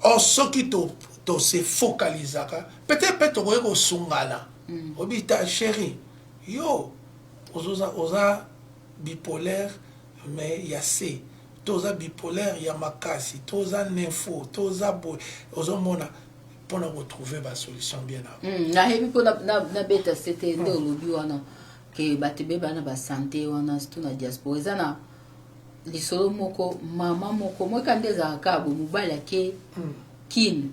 Or soki tose focalisaka, peut-être mpe tokoki kosungana. Obi ta chéri, yo oza bipolaire mais ya c, to oza bipolaire ya makasi, to oza nympho, to oza boye, ozomona, mpona kotrouver basolution bien avant. Nayebi mpo nabeta sete nde olobi wana ke bato ebeba na basanté wana, surtout na diaspora. Eza na lisolo moko, mama moko moyeka nde ezalaka kaka boye, mobali ake kine,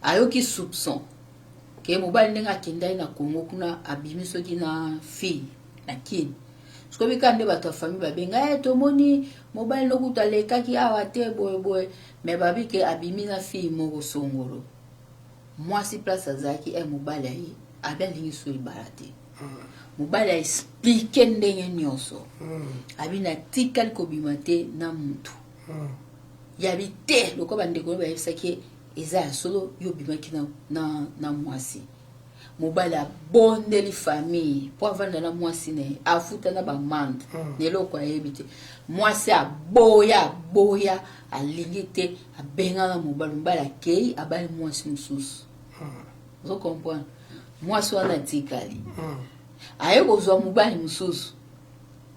ayoki soupçon ke mobali ndenge akendaki na Congo kuna, abimi soki na fille na kine. Sikoyo bika nde bato ya famille babenga e, tomoni mobali lokuta alekaki awa te, boye boye. Mais babi ke abimi na fille moko songolo. Mwasi place azalaki e, mobali aye, abi alingi so libala te. Mobali aexpliquer ndenge nyonso. Abi natikali kobima te na mutu. Yabi te, lokola bandeko oyo bayebisaki ye eza ya solo, yo obimaki na mwasi. Mobali abondeli famille mpo avanda na mwasi na ye, afuta na bamande. Na eloko ayebi te. Mwasi aboya, aboya, alingi te, abengana mobali. Mobali akei, abali mwasi mosusu. Ozo comprendre? Mwasi wana atikali. Aye kozwa mobali mosusu.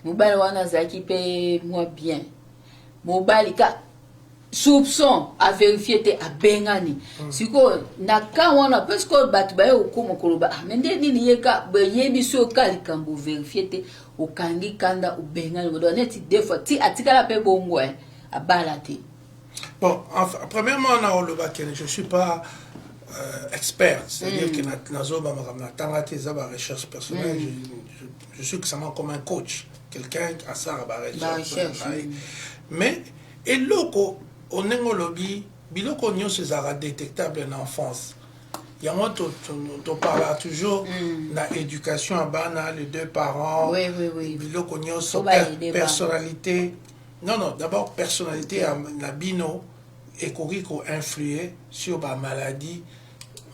Mobali wana azalaki mpe mwa bien. Mobali ka soupçon, avérifier te, abengani. Sikoyo na ka wana mpe sikoyo bato baye kokoma koloba: "Ah, mais nde nini ye ka boyebi so ka likambo ovérifier te, okangi kanda, obengani?" Kodoa neti deux fois ti atikala mpe bongo, abala te. Bon, enfin, premièrement, na oloba que je suis pas expert, c'est-à-dire que nazoba makambo natanga te, eza ba recherche personnelle. Je suis seulement comme un coach, quelqu'un asala ba recherche. Ba recherche. Mais eloko ndenge olobi, biloko nyonso ezalaka détectable na enfance. Yango toparlaka toujours na éducation ya bana, les deux parents, biloko nyonso, Faut baaider bana. Personnalité, non, non, d'abord personnalité ya na bino ekoki koinfluer sur bamaladie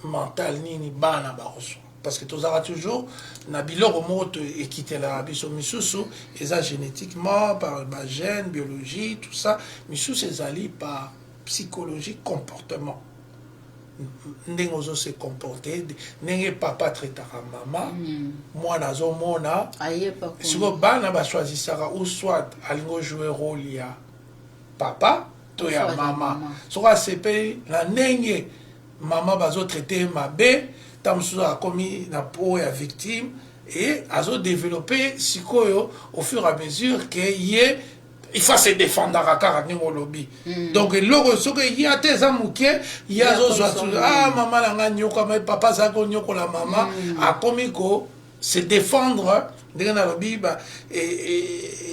mentale nini bana bakozwa, parce que tozalaka toujours na biloko moko ekitelaka biso. Misusu eza génétiquement, par bagène, biologie, tout ça. Misusu ezali par psychologie, comportement, ndenge ozo se comporter, ndenge papa traitaka mama. Mwana azomona. Ayepa. Sikoyo bana bachoisisaka ou soit alingi ojouer rôle ya papa to ya soit ya mama. Mama. Soki asepeli na ndenge mama bazotraiter ye mabe, ntango mosusu akomi na po ya victime et azodévelopper sikoyo au fur et à mesure ke ye il faut se défendaka kaka ndenge olobi. Donc eloko soki ye ate eza moke, ye azozwa ah, mama na ngai nyokama, papa azalaki konyokola mama. Akomi ko se défendre. Ndenge nalobi,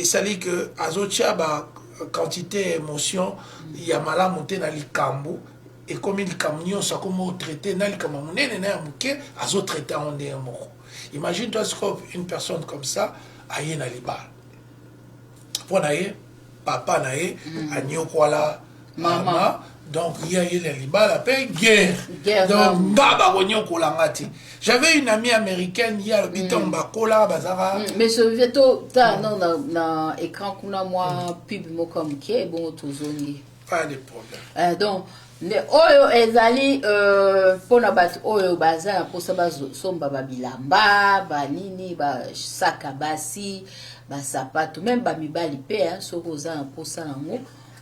esali ke azotia ba quantité émotion ya malamu te na likambo. Ekomi likambo nyonso akomi otraiter na likambo ya monene na ya moke, azotraiter yango ndenge moko. Imagine toi sikoyo une personne comme ça aye na libala, mpo na ye papa na ye anyokwala mama, donc ye aye na libala mpe guerre. Donc nga bakonyokolanga te. J'avais une amie américaine, ye alobi ntango bakola bazaka Mais je to ta non na écran kuna mwa pub moko ya moke, ebongo tozongi. Pas de problème. Donc nde oyo ezali mpona bato oyo baza na mposa basomba babilamba, banini, basaka basi, basapato, même bamibali mpe. Soki oza na mposa nango,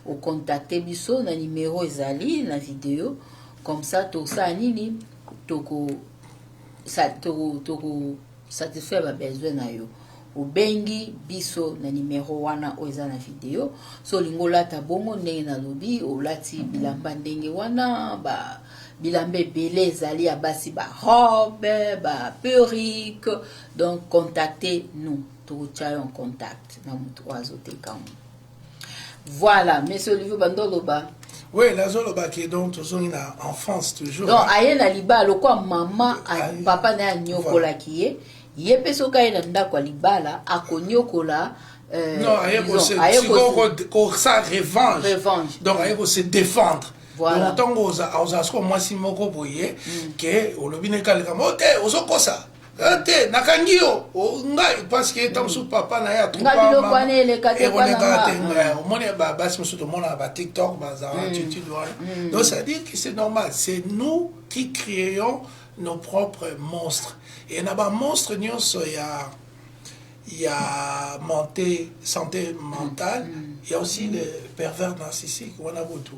ocontacter biso na numero ezali na video. Comme ça tosala nini? Toko toko satisfaire babesoin na yo. Obengi biso na nimero wana oyo eza na video. So olingi olata bongo ndenge nalobi, olati bilamba ndenge wana, ba bilamba ebele ezali ya basi, barobe, baperruque. Donc contactez nous, tokotia yo en contact na motu oyo azoteka yango. Voilà, monsieur Olivier, bando oloba. Oui, nazoloba ke donc tozongi na enfance toujours. Donc aye na libala lokwa mama, papa na ye anyokolaki ye. Ye mpe soki aye na ndako ya libala, akonyokola. Non, aye kosa revanche. Revanche. Donc aye kose défendre. Donc ntango ozala sikoyo mwasi moko boye ke olobi neka likambo o te, ozokosa te, nakangi yo ngai, parce que ntango mosusu papa na ye biloko wana eleka te. Ekoleka te. Omoni basi mosusu tomonaka ba TikTok, bazala attitude wana. Donc c'est à dire que c'est normal, c'est nous qui créons nos propres monstres. Et na bamonstre nyonso ya manté, santé mentale, il y a aussi les pervers narcissiques wana, kutu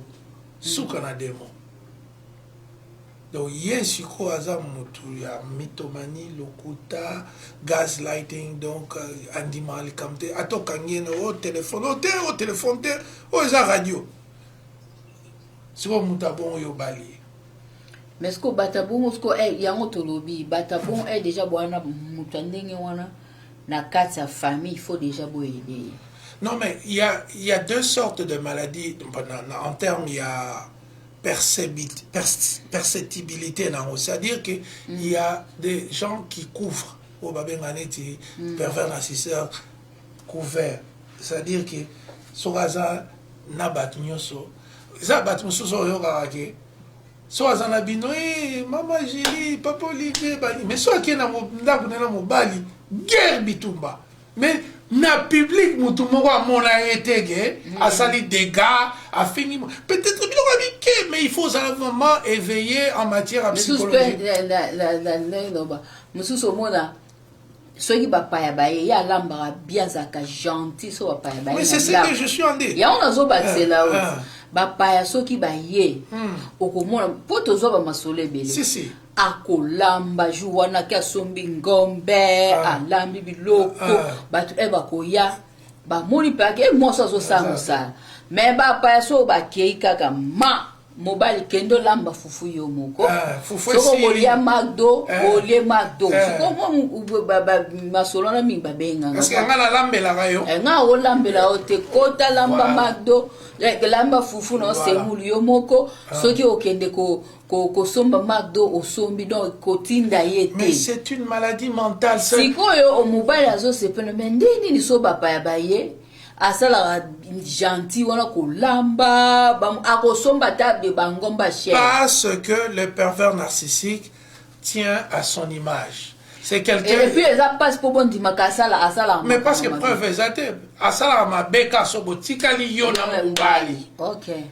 suka na démon. Donc ye sikoyo aza motu ya mythomanie, lokuta, gaslighting. Donc andimaka likambo te. Ata okangi ye na o telefone o te, o telefone te, oyo eza radio. Sikoyo moto abongo, yo obali ye. Mais sikoyo bato bongo sikoyo, yango tolobi bato bongo, déjà bwana moto ya ndenge wana. Na kati ya famille, il faut déjà boaider ye. Non, mais il y a deux sortes de maladies. En termes, il y a perceptibilité. C'est-à-dire qu'il y a des gens qui couvrent. Oyo babenga neti pervers narcissique couvert. C'est-à-dire que soki aza na bato nyonso, eza bato mosusu oyokaka ke so aza na bino, e mama Julie, papa Olivier, bani, mais so akei na ndako nde na mobali, guerre, bitumba. Mais na public, motu moko amona ye te ke asali dégâts, afingi peut-être biloko ya mike. Mais il faut ozala vraiment éveillé en matière ya misusu psychologie. Mpe loba mosusu, omona soki bapaya baye, ye alambaka bien, azalaka gentil. So bapaya baye Mais c'est ce que je suis en dit. Yango nazobakisela o Ah, ah. bapaya soki baye, okomona mpo tozwa bamasolo ebele. Si si. Akolamba jour wana ke asombi ngombe, alambi biloko, bato e bakoya, bamoni mpe ake mwasi azosala mosala. Mais bapaya so bakei kaka, ma mobali, kende olamba fufu yo moko. Ah, fufu soki esili. okolia Macdo, olie Macdo. Sikoyo masolo wana mingi babengaka. Parce que nga nalambelaka yo. Nga olambela yo te, kota lamba Macdo, lamba fufu na osemulu yo moko. Soki okende kosomba Macdo, osombi. Donc kotinda ye te. Mais c'est une maladie mentale. Sikoyo mobali azosepela, mais nde nini? So bapaya baye, asalaka gentil wana, kolamba, akosomba ata bangomba cher. Parce que le pervers narcissique tient à son image. C'est quelqu'un Et puis eza mpasi mpo bondimaka asala asala. Mais parce que preuve eza te. Asalaka mabe ka so botikali yo na mobali.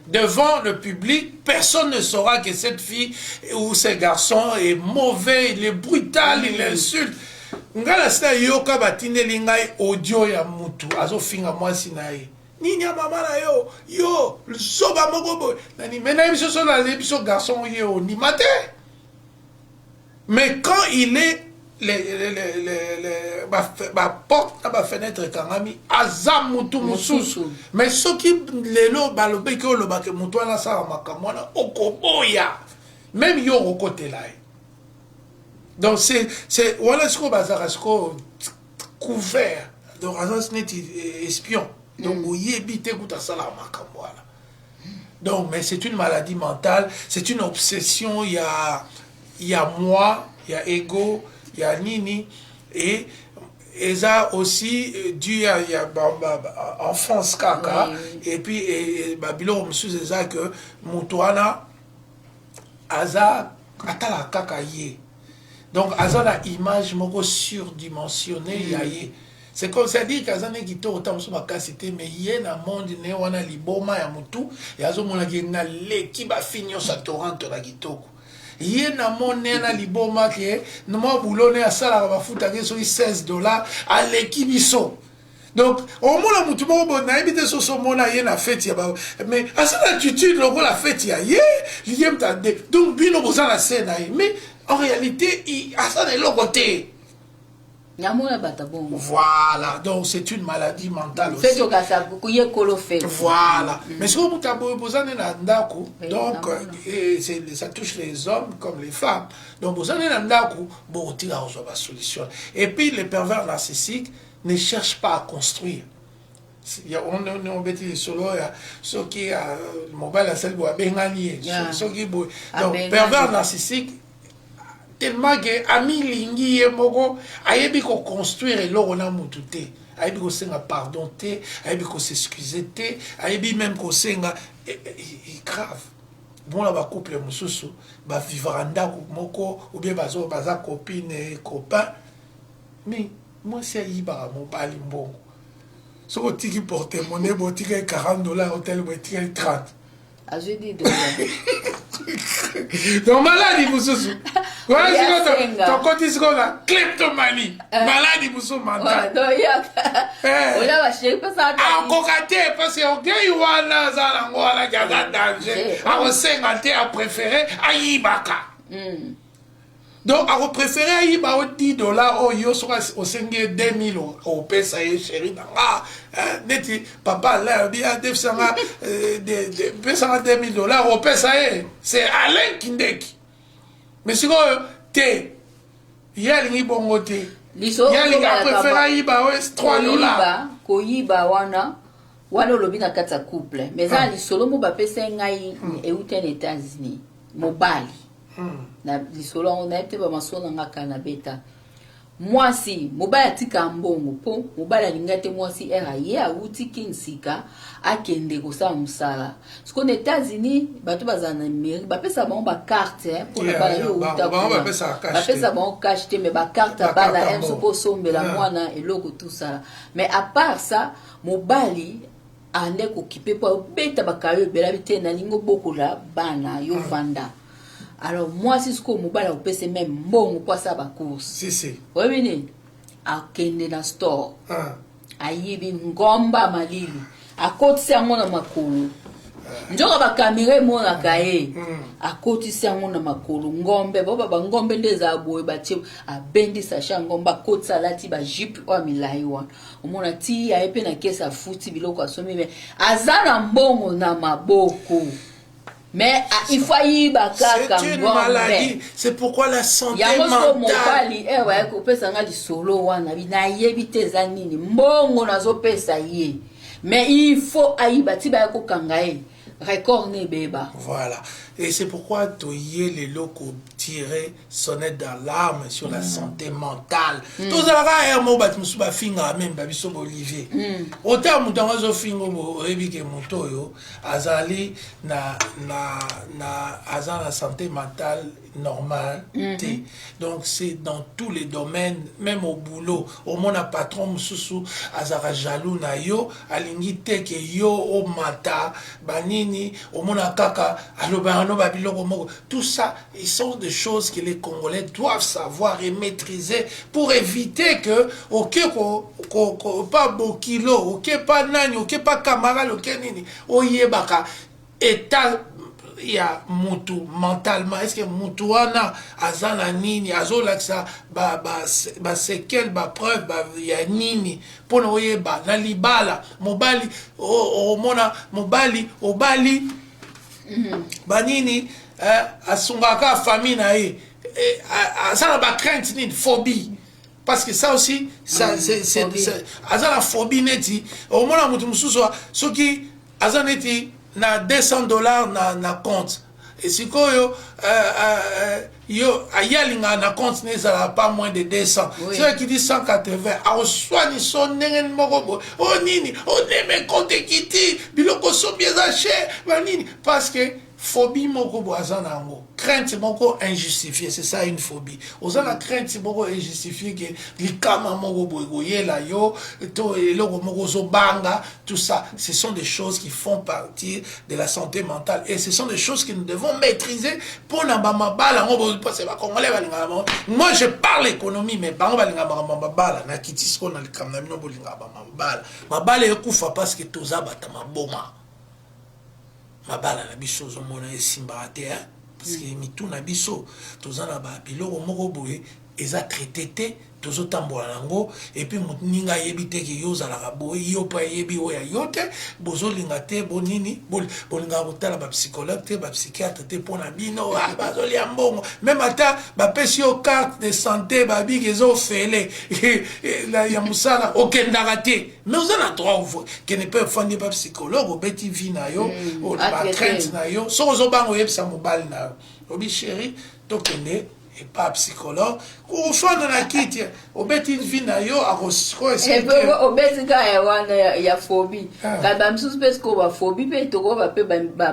Devant le public, personne ne saura que cette fille ou ce garçon est mauvais, il est brutal, il insulte. Ngai na sina yoka batindeli ngai audio ya mutu azofinga mwasi na ye, nini ya mama na yo, yo zoba moko boye nani. Mais nayebi so, so nayebi biso garçon ye ondima te. Mais quand il est les baporte na bafenêtre ekangami, aza mutu mosusu. Mais soki lelo balobeki, olobaki mutu wana asala makambo wana, okoboya, même yo okokotela ye. Donc c'est wana sikoyo bazalaka sikoyo couvert. Donc aza neti espion. Donc oyebi te kuta asalaka makambo wana. Donc mais c'est une maladie mentale, c'est une obsession. Il y a moi, il y a ego, il y a nini, et eza aussi dû à ya ba enfance kaka. Et puis babiloko mosusu eza que moto wana aza atalaka kaka ye. Donc aza na image moko surdimensionnée ya ye. C'est comme, c'est à dire qu'aza nde kitoko ta mosusu makasi te, mais ye na monde ne wana, liboma ya motu, ye azomonaki naleki bafille nyonso ya Toronto na kitoko. Ye na mone na liboma ke mwa boulot ne asalaka, bafutaki soki 16 $, aleki biso. Donc omona motu moko boye, nayebi te soso omona ye na feti ya ba, mais asala attitude lokola feti ya ye, ye moto ade. Donc bino boza na se na ye, mais en réalité asala eloko te. Namona bato bongo. Voilà, donc c'est une maladie mentale aussi. Feti okasa ye kolo feti. Voilà. Mais soki moto aboye, boza nde na ndako, donc namona. Ça touche les hommes comme les femmes. Donc boza nde na ndako, bokotika kozwa basolution. Et puis les pervers narcissiques ne cherchent pas à construire. On obeti lisolo ya soki mobali asali boye, abengani ye. Soki boye, donc Abengani. Pervers narcissique, tellement ke amilingi ye moko, ayebi koconstruire eloko na mutu te, ayebi kosenga pardon te, ayebi kos'excuser te, ayebi même kosenga grave. Bona bacouple mosusu bavivaka ndako moko ou bien baza copine, copain, mais mwasi ayibaka mobali mbongo. Soki otiki porte monnaie, botikali 40 $, otali boye, etikali 30. Azwi 10 $. Donc maladi mosusu wana sikoyo Oyasenga. Tokoti sikoyo na kleptomanie, maladi mosusu mentale. Oya bachéri mpesa. Akoka te, parce que orgueil wana aza nango wana ki aza danger. Akosenga te, apréféré ayibaka. Donc akopréféré ayiba o 10 $ oyo soki osengi ye 2000, opesa ye, chéri na nga, neti papa Alain alobi adefisanga, pesanga 2000 $, opesa ye. C'est Alain Kindeki. Mais sikoyo te, ye alingi bongo te. Liso Ye alingaka préfère ayiba oyo 3 $. Koyiba wana wana olobi na kati ya couple, mais eza na lisolo mo bapesa ngai, euti na États-Unis. Mobali na lisolo yango, nayebi te, bamasolo na nga kala na beta mwasi, mobali atika mbongo mpo mobali alinga te mwasi ere aye awuti kinsika akende kosala mosala. Sikoyo na États-Unis, bato bazala na Amérique bapesa bango bacarte mpona bana yo outa. Bapesa bango cash te, mais bacarte ya bana m soki osombela mwana eloko, tosala. Mais à part ça, mobali ande kokipe mpo abeta bakayo ebelabi te, nalingi obokola bana yo, vanda. Alors mwasi sikoyo, mobali akopesa même mbongo mpo asala bacourse. Si, si. Oyebi nini? Akende na store, ayibi ngomba malili, akotisi yango na makolo. Nzoka bakamera emonaka ye. Akotisi yango na makolo, ngombe bao bangombe nde ezala boye, batie, abendi sachet ya ngombe, akotisi, alati bajupe oyo ya milai wana omona ti aye mpe na caisse, afuti biloko asombi, mais aza na mbongo na maboko, mais il faut ayiba kaka. C'est une maladie. C'est pourquoi la santé yango siko mobali ewa ya kopesa nga lisolo wana, nayebi te eza nini. Mbongo nazopesa ye, mais il faut ayiba ti baya kokanga ye, record ne ebeba. Voilà, et c'est pourquoi toye lelo kotirer sonnette d'alarme sur la santé mentale. Tozalaka ere moko, bato mosusu bafingaka même babiso baolivier. Ota moto yango azofinga, oyebi ke moto oyo azali na aza na santé mentale normale te. Donc c'est dans tous les domaines, même au boulot. Omona patron mosusu azalaka jaloux na yo, alingi te ke yo omata banini, omona kaka alobaka no babiloko moko. Tout ça, ils sont des choses que les Congolais doivent savoir et maîtriser pour éviter que oke ko, pa bokilo, oke pa nani, oke pa camarade, oke nini, oyebaka état ya mutu mentalement. Est ce que mutu wana aza na nini, azolakisa baséquelles, ba bapreuve ba, ya nini, mpona oyeba na libala. Mobali, omona mobali obali banini, asungaka famille na ye, aza na bacrainte nini, phobie, parce que ça aussi ça, c'est aza na phobie. Neti omona motu mosusu soki aza neti na 200 $ na compte, sikoyo yo aye alingaka na compte ne ezalaka pas moins de 200. Soki akiti 180, akoswani so ndenge moko boye, o nini, oneme compte ekiti, biloko osombi eza cher, banini, parce que phobie moko boye aza na yango, crainte moko injustifiée. C'est ça une phobie. Oza na crainte moko injustifiée ke likama moko boye koyela yo to eloko moko ozobanga. Tout ça, ce sont des choses qui font partie de la santé mentale et ce sont des choses que nous devons maîtriser mpona bamabala yango, parce que Bacongolais balingaka bango. Moi, je parle économie, mais bango balingaka makambo mabala. Nakiti sikoyo na likambo na bino. Bolingaka bamabala, mabala ekufa parce que toza bata maboma. Mabala na biso ozomona esimbaka te, parce que mitu na biso toza na babiloko moko boye eza traité te, tozotambola nango. Et puis moninga ayebi te ke yo ozalaka boye, yo mpe ayebi oyo ya yo te. Bozolinga te bonini, bolingaka kotala bapsychologue te, bapsychiatre te, mpo na bino bazolia mbongo. Même ata bapesi yo carte de santé, babiki eza ofele ya mosala, okendaka te. Mais oza na droit, kende mpe ofandi pa psychologue, obeti vie na yo, bacrainte na yo. Soki ozobanga, oyebisa mobali na yo, obi: "Chéri, tokende epa psychologue." Ofanda na kiti, obeti vie na yo. Obeti kaka wana ya phobie. Kasi bamisusu mpe sikoyo baphobie mpe tokoba mpe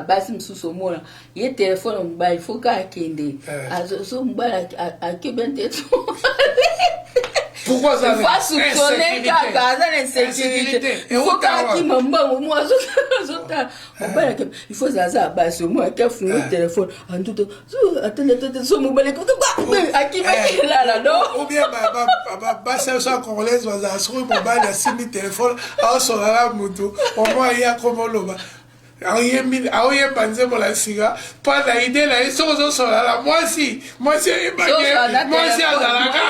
basi mosusu, omona ye telefone mobali, faut kaka akende so mobali akebe te. Pourquoi ça? Faut soupçonner kaka aza na insécurité, faut kaka akima mbango mo azotala mobali ake. Il faut zaza basi omo ake afunga telefone antuto atende so mobali akimaki elala. No, ou bien basi biso ya congolaise bazala, soki mobali asimbi telefone, aosolala mutu omo aye akoma oloba, aoyemba nzembo na sika mpo na idée na ye. Soki ozosolala mwasi, mwasi ayembaki, mwasi azalaka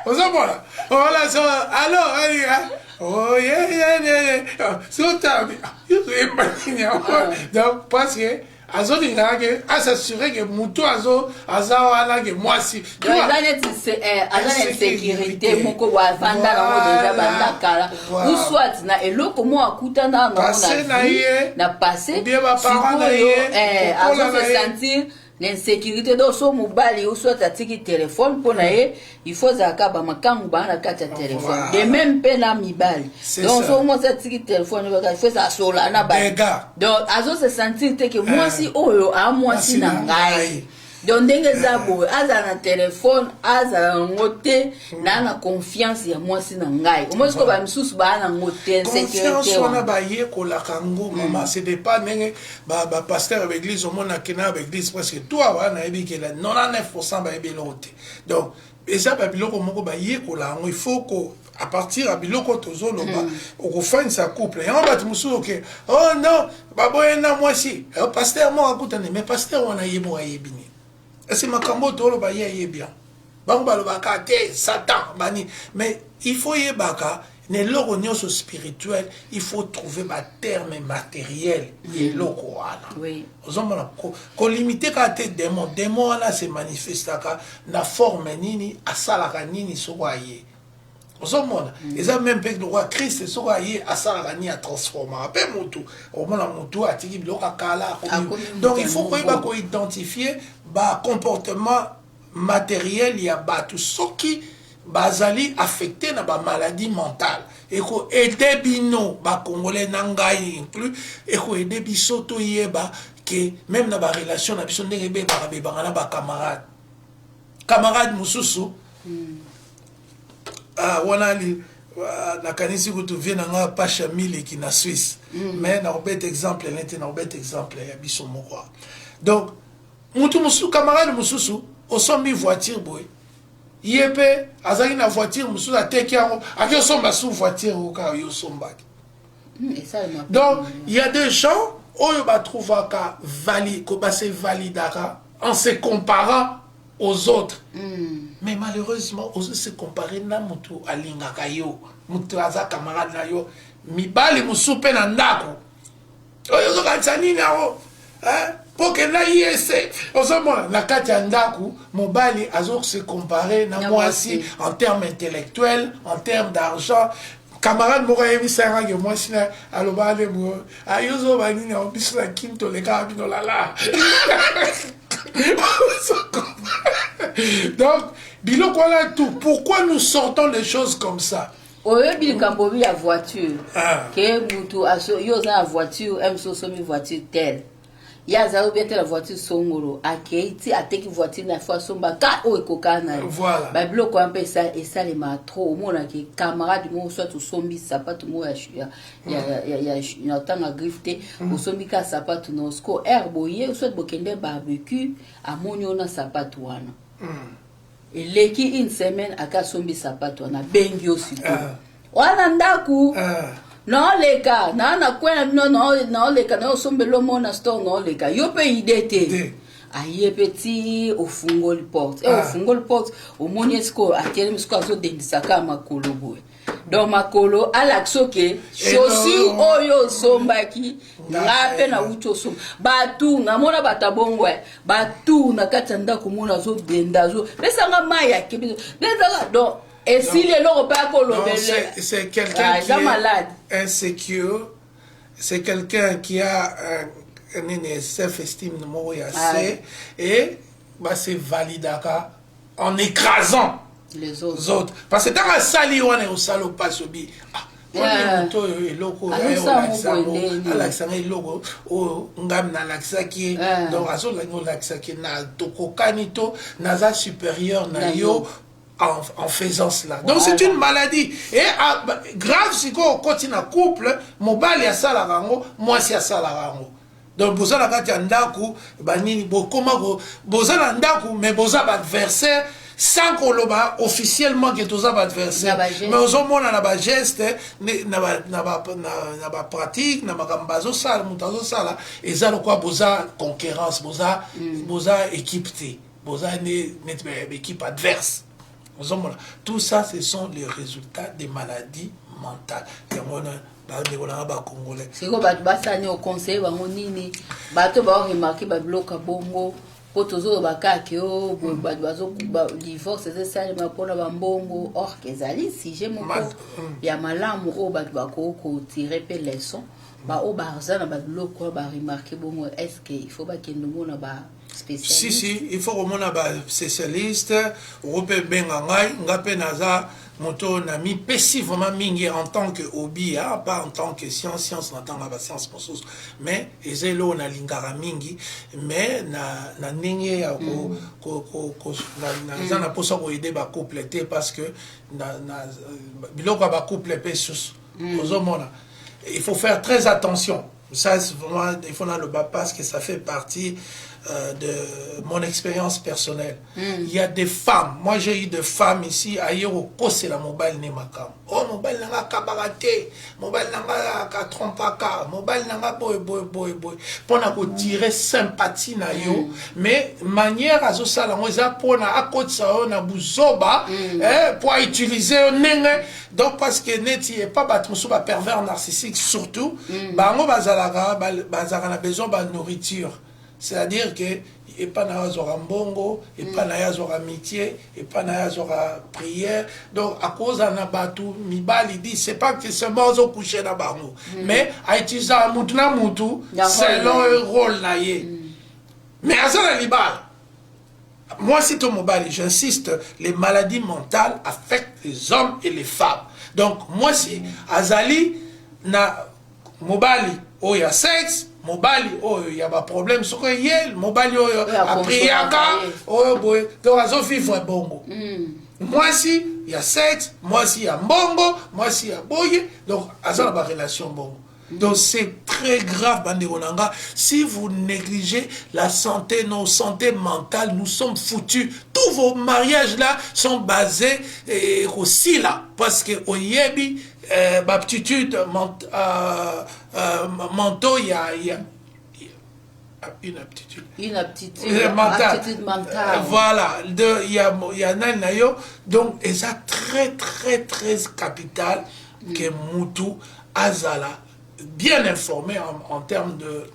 ozomona wala so alo alinga oyeyeye soki otabi yozoyemba nini yango. Donc parce que Azolingaka ke as'assurer ke mutu azo aza wana ke mwasi. Donc eza neti aza na insécurité moko boye, avanda nango deja banda kala, ou soit na eloko moko akutana nango na vie na passé. Sikoyo azo se sentir l'insécurité. Donc so mobali ou soit atiki telefone, mpo na ye il faut ezalaka bamakangu baa na kati ya telefone. De même mpe na mibali. Donc so mwasi atiki telefone, il faut ezala sola na ba. Donc azo se sentir te ke mwasi oyo aa mwasi na ngai. Donc ndenge eza boye, azala na telefone, azala yango te, naa na confiance ya mwasi na ngai. Omoi sikoyo bamisusu baa nango te. Confiance wana bayekolaka yango, mama. Ce n'est pas ndenge bapasteur ya baeglise omonake na baeglise presque tout awa, nayebi ke 99 bayebi eloko te. Donc eza babiloko moko bayekola yango. Il faut ko à partir ya biloko tozoloba, okofandisa couple yango. Bato mosusu oke: "Oh non, baboye na mwasi, pasteur moko akutani." Mais pasteur wana ye moko ayebi nini? Ese makambo oyo toloba, ye ayebi yango? Bango balobaka te Satan bani, mais il faut yebaka na eloko nyonso spirituel, il faut trouver baterme matériel ya eloko wana. Ozomona, kolimite kaka te démon. Démon wana se manifestaka na forme nini? Asalaka nini soko aye? Ozomona, eza même mpe lokola Christ, soko aye asalaka nini? Atransformaka mpe motu. Omona motu atiki biloko akala. Donc il faut koyeba koidentifier bacomportement matériel ya bato soki bazali affecté na bamaladie mentale. Ekoaider bino bacongolais, na ngai inclus, ekoaider biso toyeba ke même na barelation na biso, ndenge ebebaka bebaka na bacamarade, camarade mosusu. Ah, wana li nakanisi kutu vie na nga Pasha Miliki na Suisse. Mais nakobeta exemple nete, nakobeta exemple ya biso moko. Donc mutu mosusu, camarade mosusu, osombi voiture boye, ye mpe azalaki na voiture mosusu, ateki yango, aki osomba su voiture oyo kaka yo osombaki. Donc il y a des gens oyo batrouvaka base validaka en se comparant aux autres. Mais malheureusement ozo se comparer na motu alingaka yo, motu aza camarade na yo. Mibali mosusu mpe na ndako oyo ozokanisa nini yango mpo kenda yese. Ozomona na kati ya ndako, mobali azose comparer na mwasi en terme intellectuel, en terme d'argent. Camarade moko ayebisanga ke mwasi na aloba ale bo ayo ozoba nini yango, biso na Kini tolekaka bino lala. Donc biloko wana tout, pourquoi nous sortons des choses comme ça? Oyebi likambo obi ya voiture. Ah. Ke mutu yo oza na voiture mso, osomi voiture tel, ye azali obetela voiture songolo, akei ti ateki voiture na fo asomba ka oyo ekoka na ye. Babiloko wana mpe esalemaka trop. Omonaki camarade moko, soit osombi sapatu moko ya ntanga griffe te, osombi ka sapatu na siko aire boye, soit bokende barbecue, amoni yo na sapatu wana. Eleki une semaine, ake asombi sapatu wana, abengi yo sikoyo. Wana ndako naoleka naa na kwe na bino, naoleka naosombela omona store, naoleka yo mpe ide te, aye mpe ti ofungoli porte e. Ofungoli porte, omoni esikoyo atelemi sikoyo, azodendisaka makolo boye. Donc makolo alakisi oke chaussure oyo osombaki, nga mpe nauti osomba. Batour namona bato abongo batour na kati ya ndako, mona azodenda, azopesanga mai, akebi pesanga. Donc esili eloko mpe akolobele. C'est quelqu'un qui est malade. Insécure, c'est quelqu'un qui a nini, self-esteem moko ya se et base validaka en écrasant les autres, autres. Parce que ntango asali wana, osala opasi obi wana moto oyo eloko alakisanga, eloko oyo ngami nalakisaki ye. Donc azolangi olakisaki na tokokani to naza supérieur na yo en faisant cela. Donc c'est une maladie et ah, grave. Sikoyo okoti na couple, mobali asalaka yango, mwasi asalaka yango. Donc boza na kati ya ndako, banini bokoma, boza na ndako mais boza baadversaire, sans koloba officiellement ke toza baadversaire, mais ozomona na bageste, na bapratique, na makambo bazosala, moto azosala, eza lokola boza concurrence, boza équipe te, boza neti équipe adverse. Ozomona, tout ça, ce sont les résultats des maladies mentales. Yango wana, bandeko nanga bacongolais. Sikoyo bato basala nini? Oconseille bango nini, bato baoremarquer babiloko ya bongo? Mpo tozoloba kaka o boye, bato bazo divorce eza esalema mpona bambongo, or que ezali sujet moko ya malamu oyo bato bakoki kotirer mpe leçon. Baoyo baza na babiloko wana, baremarquer bongo, est ce que il faut bakende omona ba spécialiste? Si, il faut komona baspécialiste. Oko mpe benga ngai, nga mpe naza moto na mipesi vraiment mingi en tant que hobby, hein, pas en tant que science. Science, natanga bascience mosusu, mais eza eloko nalingaka mingi, mais na ndenge ya naza na mposa koaider bacouple te, parce que na biloko ya bacouple mpe susu, ozomona, il faut faire très attention. Ça, c'est vraiment, il faut naloba parce que ça fait partie de mon expérience personnelle. Il y a des femmes, moi j'ai eu des femmes ici, aye kokosela mobali ne makambo. Oh, mobali nanga akabaka te, mobali nanga atrompaka, mobali nanga boye boye boye boye, mpona kotirer sympathie na yo. Mais manière azosala yango eza mpona akotisa yo na buzoba, eh, po autiliser yo ndenge. Donc parce que neti epa bato mosusu, bapervers narcissique surtout, bango bazalaka na besoin banourriture, c'est-à-dire que epa na ye azwaka mbongo, epa na ye azwaka amitié, epa na ye azwaka prière. Donc akozala na bato mibali di, c'est pas que seulement azocoucher na bango, mais autilisaka mutu na mutu selon rôle na ye. Mais aza na libala, mwasi to mobali. J'insiste, les maladies mentales affectent les hommes et les femmes. Donc mwasi azali na mobali oyo ya sexe, mobali oyo ya baproblème, soki ye mobali oyo apriaka, oyo boye, donc azovivre bongo. Mwasi ya sexe, mwasi ya mbongo, mwasi ya boye, donc aza na barelation bongo. Donc c'est très grave, bandeko na nga. Si vous négligez la santé, nos santé mentale, nous sommes foutus. Tous vos mariages là sont basés et aussi là parce que oyebi baaptitude mentaux, il y a une aptitude. Une aptitude mentale. Aptitude mentale. Voilà, de il y a nani na yo. Donc et ça, très très très capital que mutu azala bien informé en termes de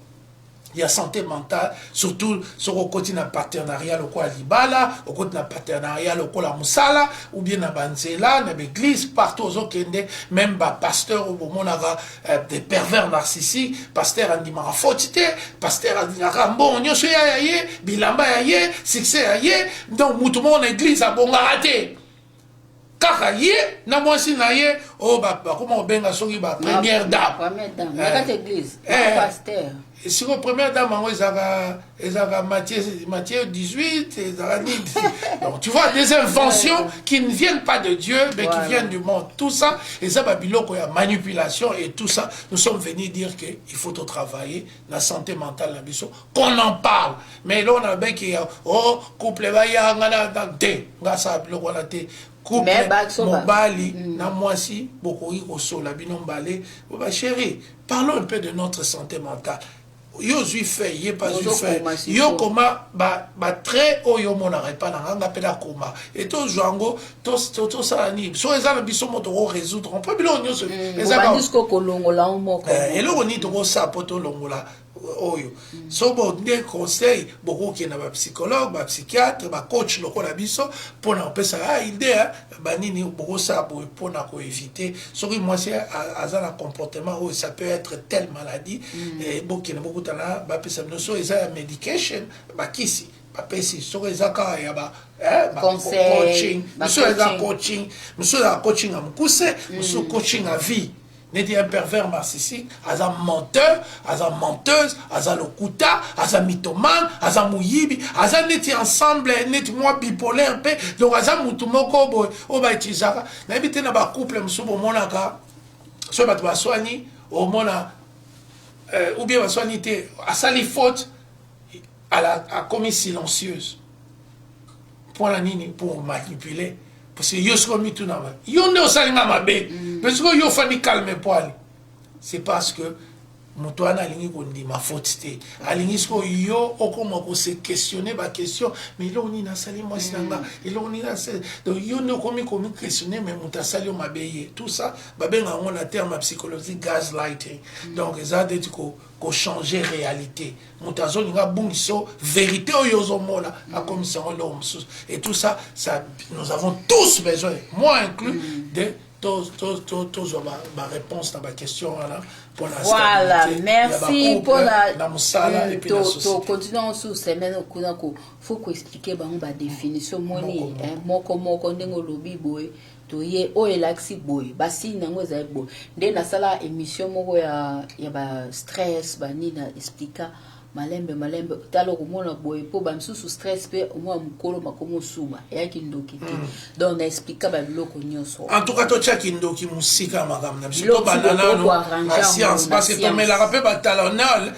ya santé mentale, surtout soki okoti na partenariat lokola libala, okoti na partenariat lokola mosala, ou bien na banzela, na baeglise, partout ozokende, même bapasteur oyo bomonaka des pervers narcissiques. Pasteur andimaka foti te, pasteur andimaka mbongo nyonso ya ya ye, bilamba ya ye, succès ya ye. Donc mutu moko na église abongaka te, kaka ye na mwasi na ye oyo bakoma kobenga soki ba première dame. Première dame na kati église, pasteur. Sikoyo première dame yango ezalaka Matthieu 18, ezalaka nini? Donc tu vois, des inventions qui ne viennent pas de Dieu mais qui viennent du monde. Tout ça eza babiloko ya manipulation. Et tout ça, nous sommes venus dire que il faut travailler la santé mentale na biso, qu'on en parle. Mais là on a beki, oh, couple bayanga na te, nga sa biloko wana te. Couple mobali na mwasi bokoki kosola bino mbale: "Bachéri, parlons un peu de notre santé mentale." Yo ozwi fait, ye pas zwi fait, yo koma batrait oyo omonaka epa na nga, nga mpe nakoma e, tozwa yango, tosala nini? So eza na biso mo tokorésoudre mpo biloko nyonso. Eloko nini tokosala mpo tolongola oyo? So bo nde conseil, bokokende bapsychologue, bapsychiatre, bacoach lokola biso mpona kopesa idée banini bokosala boye mpona koéviter. Soki mwasi aza na comportement oyo, ça peut être telle maladie, bokende bokutana, bapesa bino. So eza ya medication, bakisi bapesi. Soki eza kaka ya ba coaching, mosusu eza coaching, mosusu eza coaching ya mokuse, mosusu coaching ya vie. Neti un pervers narcissique aza menteur, aza menteuse, aza lokuta, aza mythomane, aza moyibi, aza neti ensemble, neti mwa bipolaire mpe. Donc aza mutu moko boye oyo bautilisaka. Nayebi te, na bacouple mosusu bomonaka, soki bato baswani, omona ou bien baswani te, asali faute, akomi silencieuse. Mpona nini? Pour manipuler. Parce que yo sikoyo mituna, yo nde osalinga mabe, mais sikoyo yo ofandi calme poali, c'est parce que Moto wana alingi kondima faute te, alingi sikoyo yo okoma kose questionner baquestion: mais eloko nini asali mwasi na nga? Eloko nini asali? Donc yo nde okomi komi questionner, mais moto asali yo mabe ye. Tout ça, babenga yango na terme ya psychologie gaslighting. Donc eza neti kochanger réalité. Moto azolinga abungisa vérité oyo ozomona, akomisa yango eloko mosusu. Et tout ça, ça, nous avons tous besoin, moi inclus, de tozwa baréponse na baquestion wana. Mpona voilà, merci mpona na mosala et puis na société. Tocontinue mosusu semaine kuna. Faut koexpliquer bango badéfinition moni moko moko, ndenge olobi boye, toye oyo elakisi boye, basigne yango ezali boye. Nde nasala émission moko ya bastress, banini, na explika malembe malembe. Tala, okomona boye mpo bamisusu stress mpe omona mokolo makomi osuba, eyaki ndoki te. Donc na explika babiloko nyonso. En tout cas, totiaki ndoki mosika ya makambo na biso. Tobanda nano na science, parce que tomelaka mpe batylenol,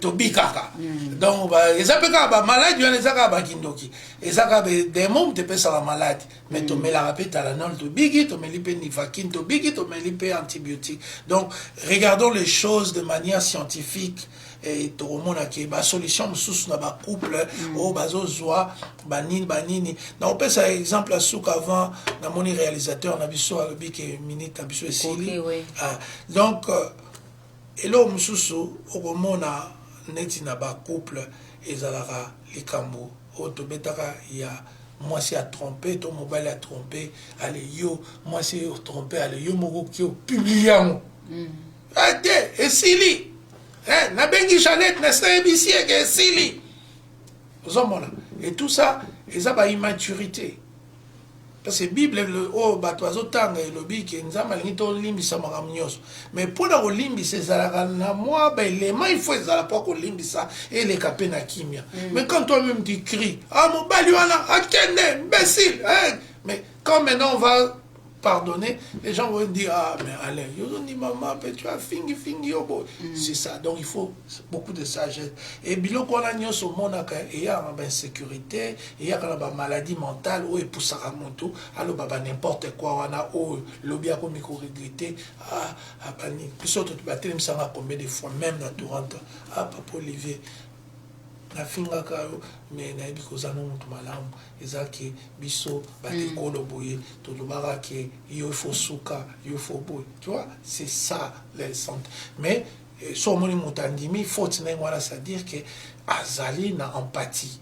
tobikaka. Donc eza mpe kaka bamaladi wana, eza kaka bakindoki, eza kaka démon moto epesaka maladi. Mais tomelaka mpe Tylenol, tobiki, tomeli mpe Nivaquine, tobiki, tomeli mpe antibiotique. Donc regardons les choses de manière scientifique e tokomona ke basolution mosusu na bacouple oyo bazozwa banini banini. Nakopesa exemple ya suka avant. Namoni réalisateur na biso alobi ke minute na biso esili. Ah, donc eloko mosusu okomona neti na bacouple ezalaka likambo oyo tobetaka ya mwasi atrompe to mobali atrompe. Ale, yo mwasi otrompe, ale yo moko oki opublier yango te, esili. Nabengi Jeannette, nasayebisi eke esili. Ozomona, et tout ça eza baimmaturité, parce que Bible oyo bato bazotanga elobi ke Nzambe alingi tolimbisa makambo nyonso. Mais mpona kolimbisa, ezalaka na mwa baelema il faut ezala mpo kolimbisa eleka mpe na kimia. Mais quand toi même tu cries: ah, mobali wana akende, imbécile, eh? Mais quand maintenant on va pardonner, les gens vont dire: ah, mais Alain, yo maman, tu as fingi fingi yo boy. C'est ça. Donc il faut beaucoup de sagesse. Et biloko wana nyonso omonaka eyaka na bainsécurité, eyaka na bamaladie mentale oyo epusaka moto aloba ba n'importe quoi wana oyo lobi akomi koregretter. Ah, banini, biso batelemisanga combien de fois même na Toronto: ah, papa Olivier, nafingaka yo, mais nayebi koza no moto malamu. Eza ke biso batekolo boye, tolobaka ke yo faut suka, yo faut boye. Tu vois, c'est ça les santé. Mais so omoni moto andimi faute ndenge wana, c'est-à-dire ke azali na empathie,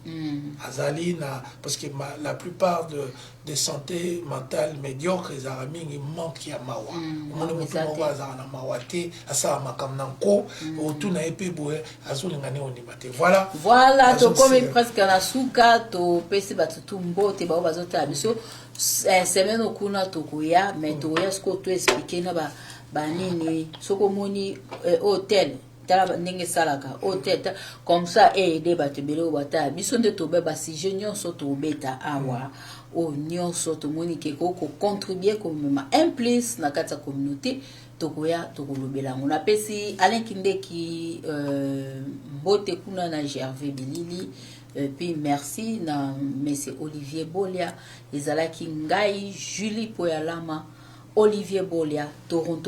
azali na, parce que la plupart de santé mentale médiocre ezalaka mingi manque ya mawa. Omoni motu moko azalaka na mawa te, asala makambo na nko, otuna ye mpe boye, azolinga nde ondima te. Voilà. Voilà, tokomi presque na suka. Topesi bato tu mbote bao bazotala biso. Semaine okuna tokoya, mais tokoya sikoyo toexpliquer na banini. Soki omoni hotel, tala ndenge esalaka hotel comme ça, eaider bato ebele oyo batala biso. Nde tobe basujet nyonso tobeta awa, oyo nyonso tomoni ke kocontribuer, komema un plus na kati ya communauté, tokoya tokolobela yango. Napesi Alain Kindeki mbote kuna na Gervais Bilili, puis merci na monsieur Olivier Bolia. Ezalaki ngai Julie Poyalama, Olivier Bolia, Toronto.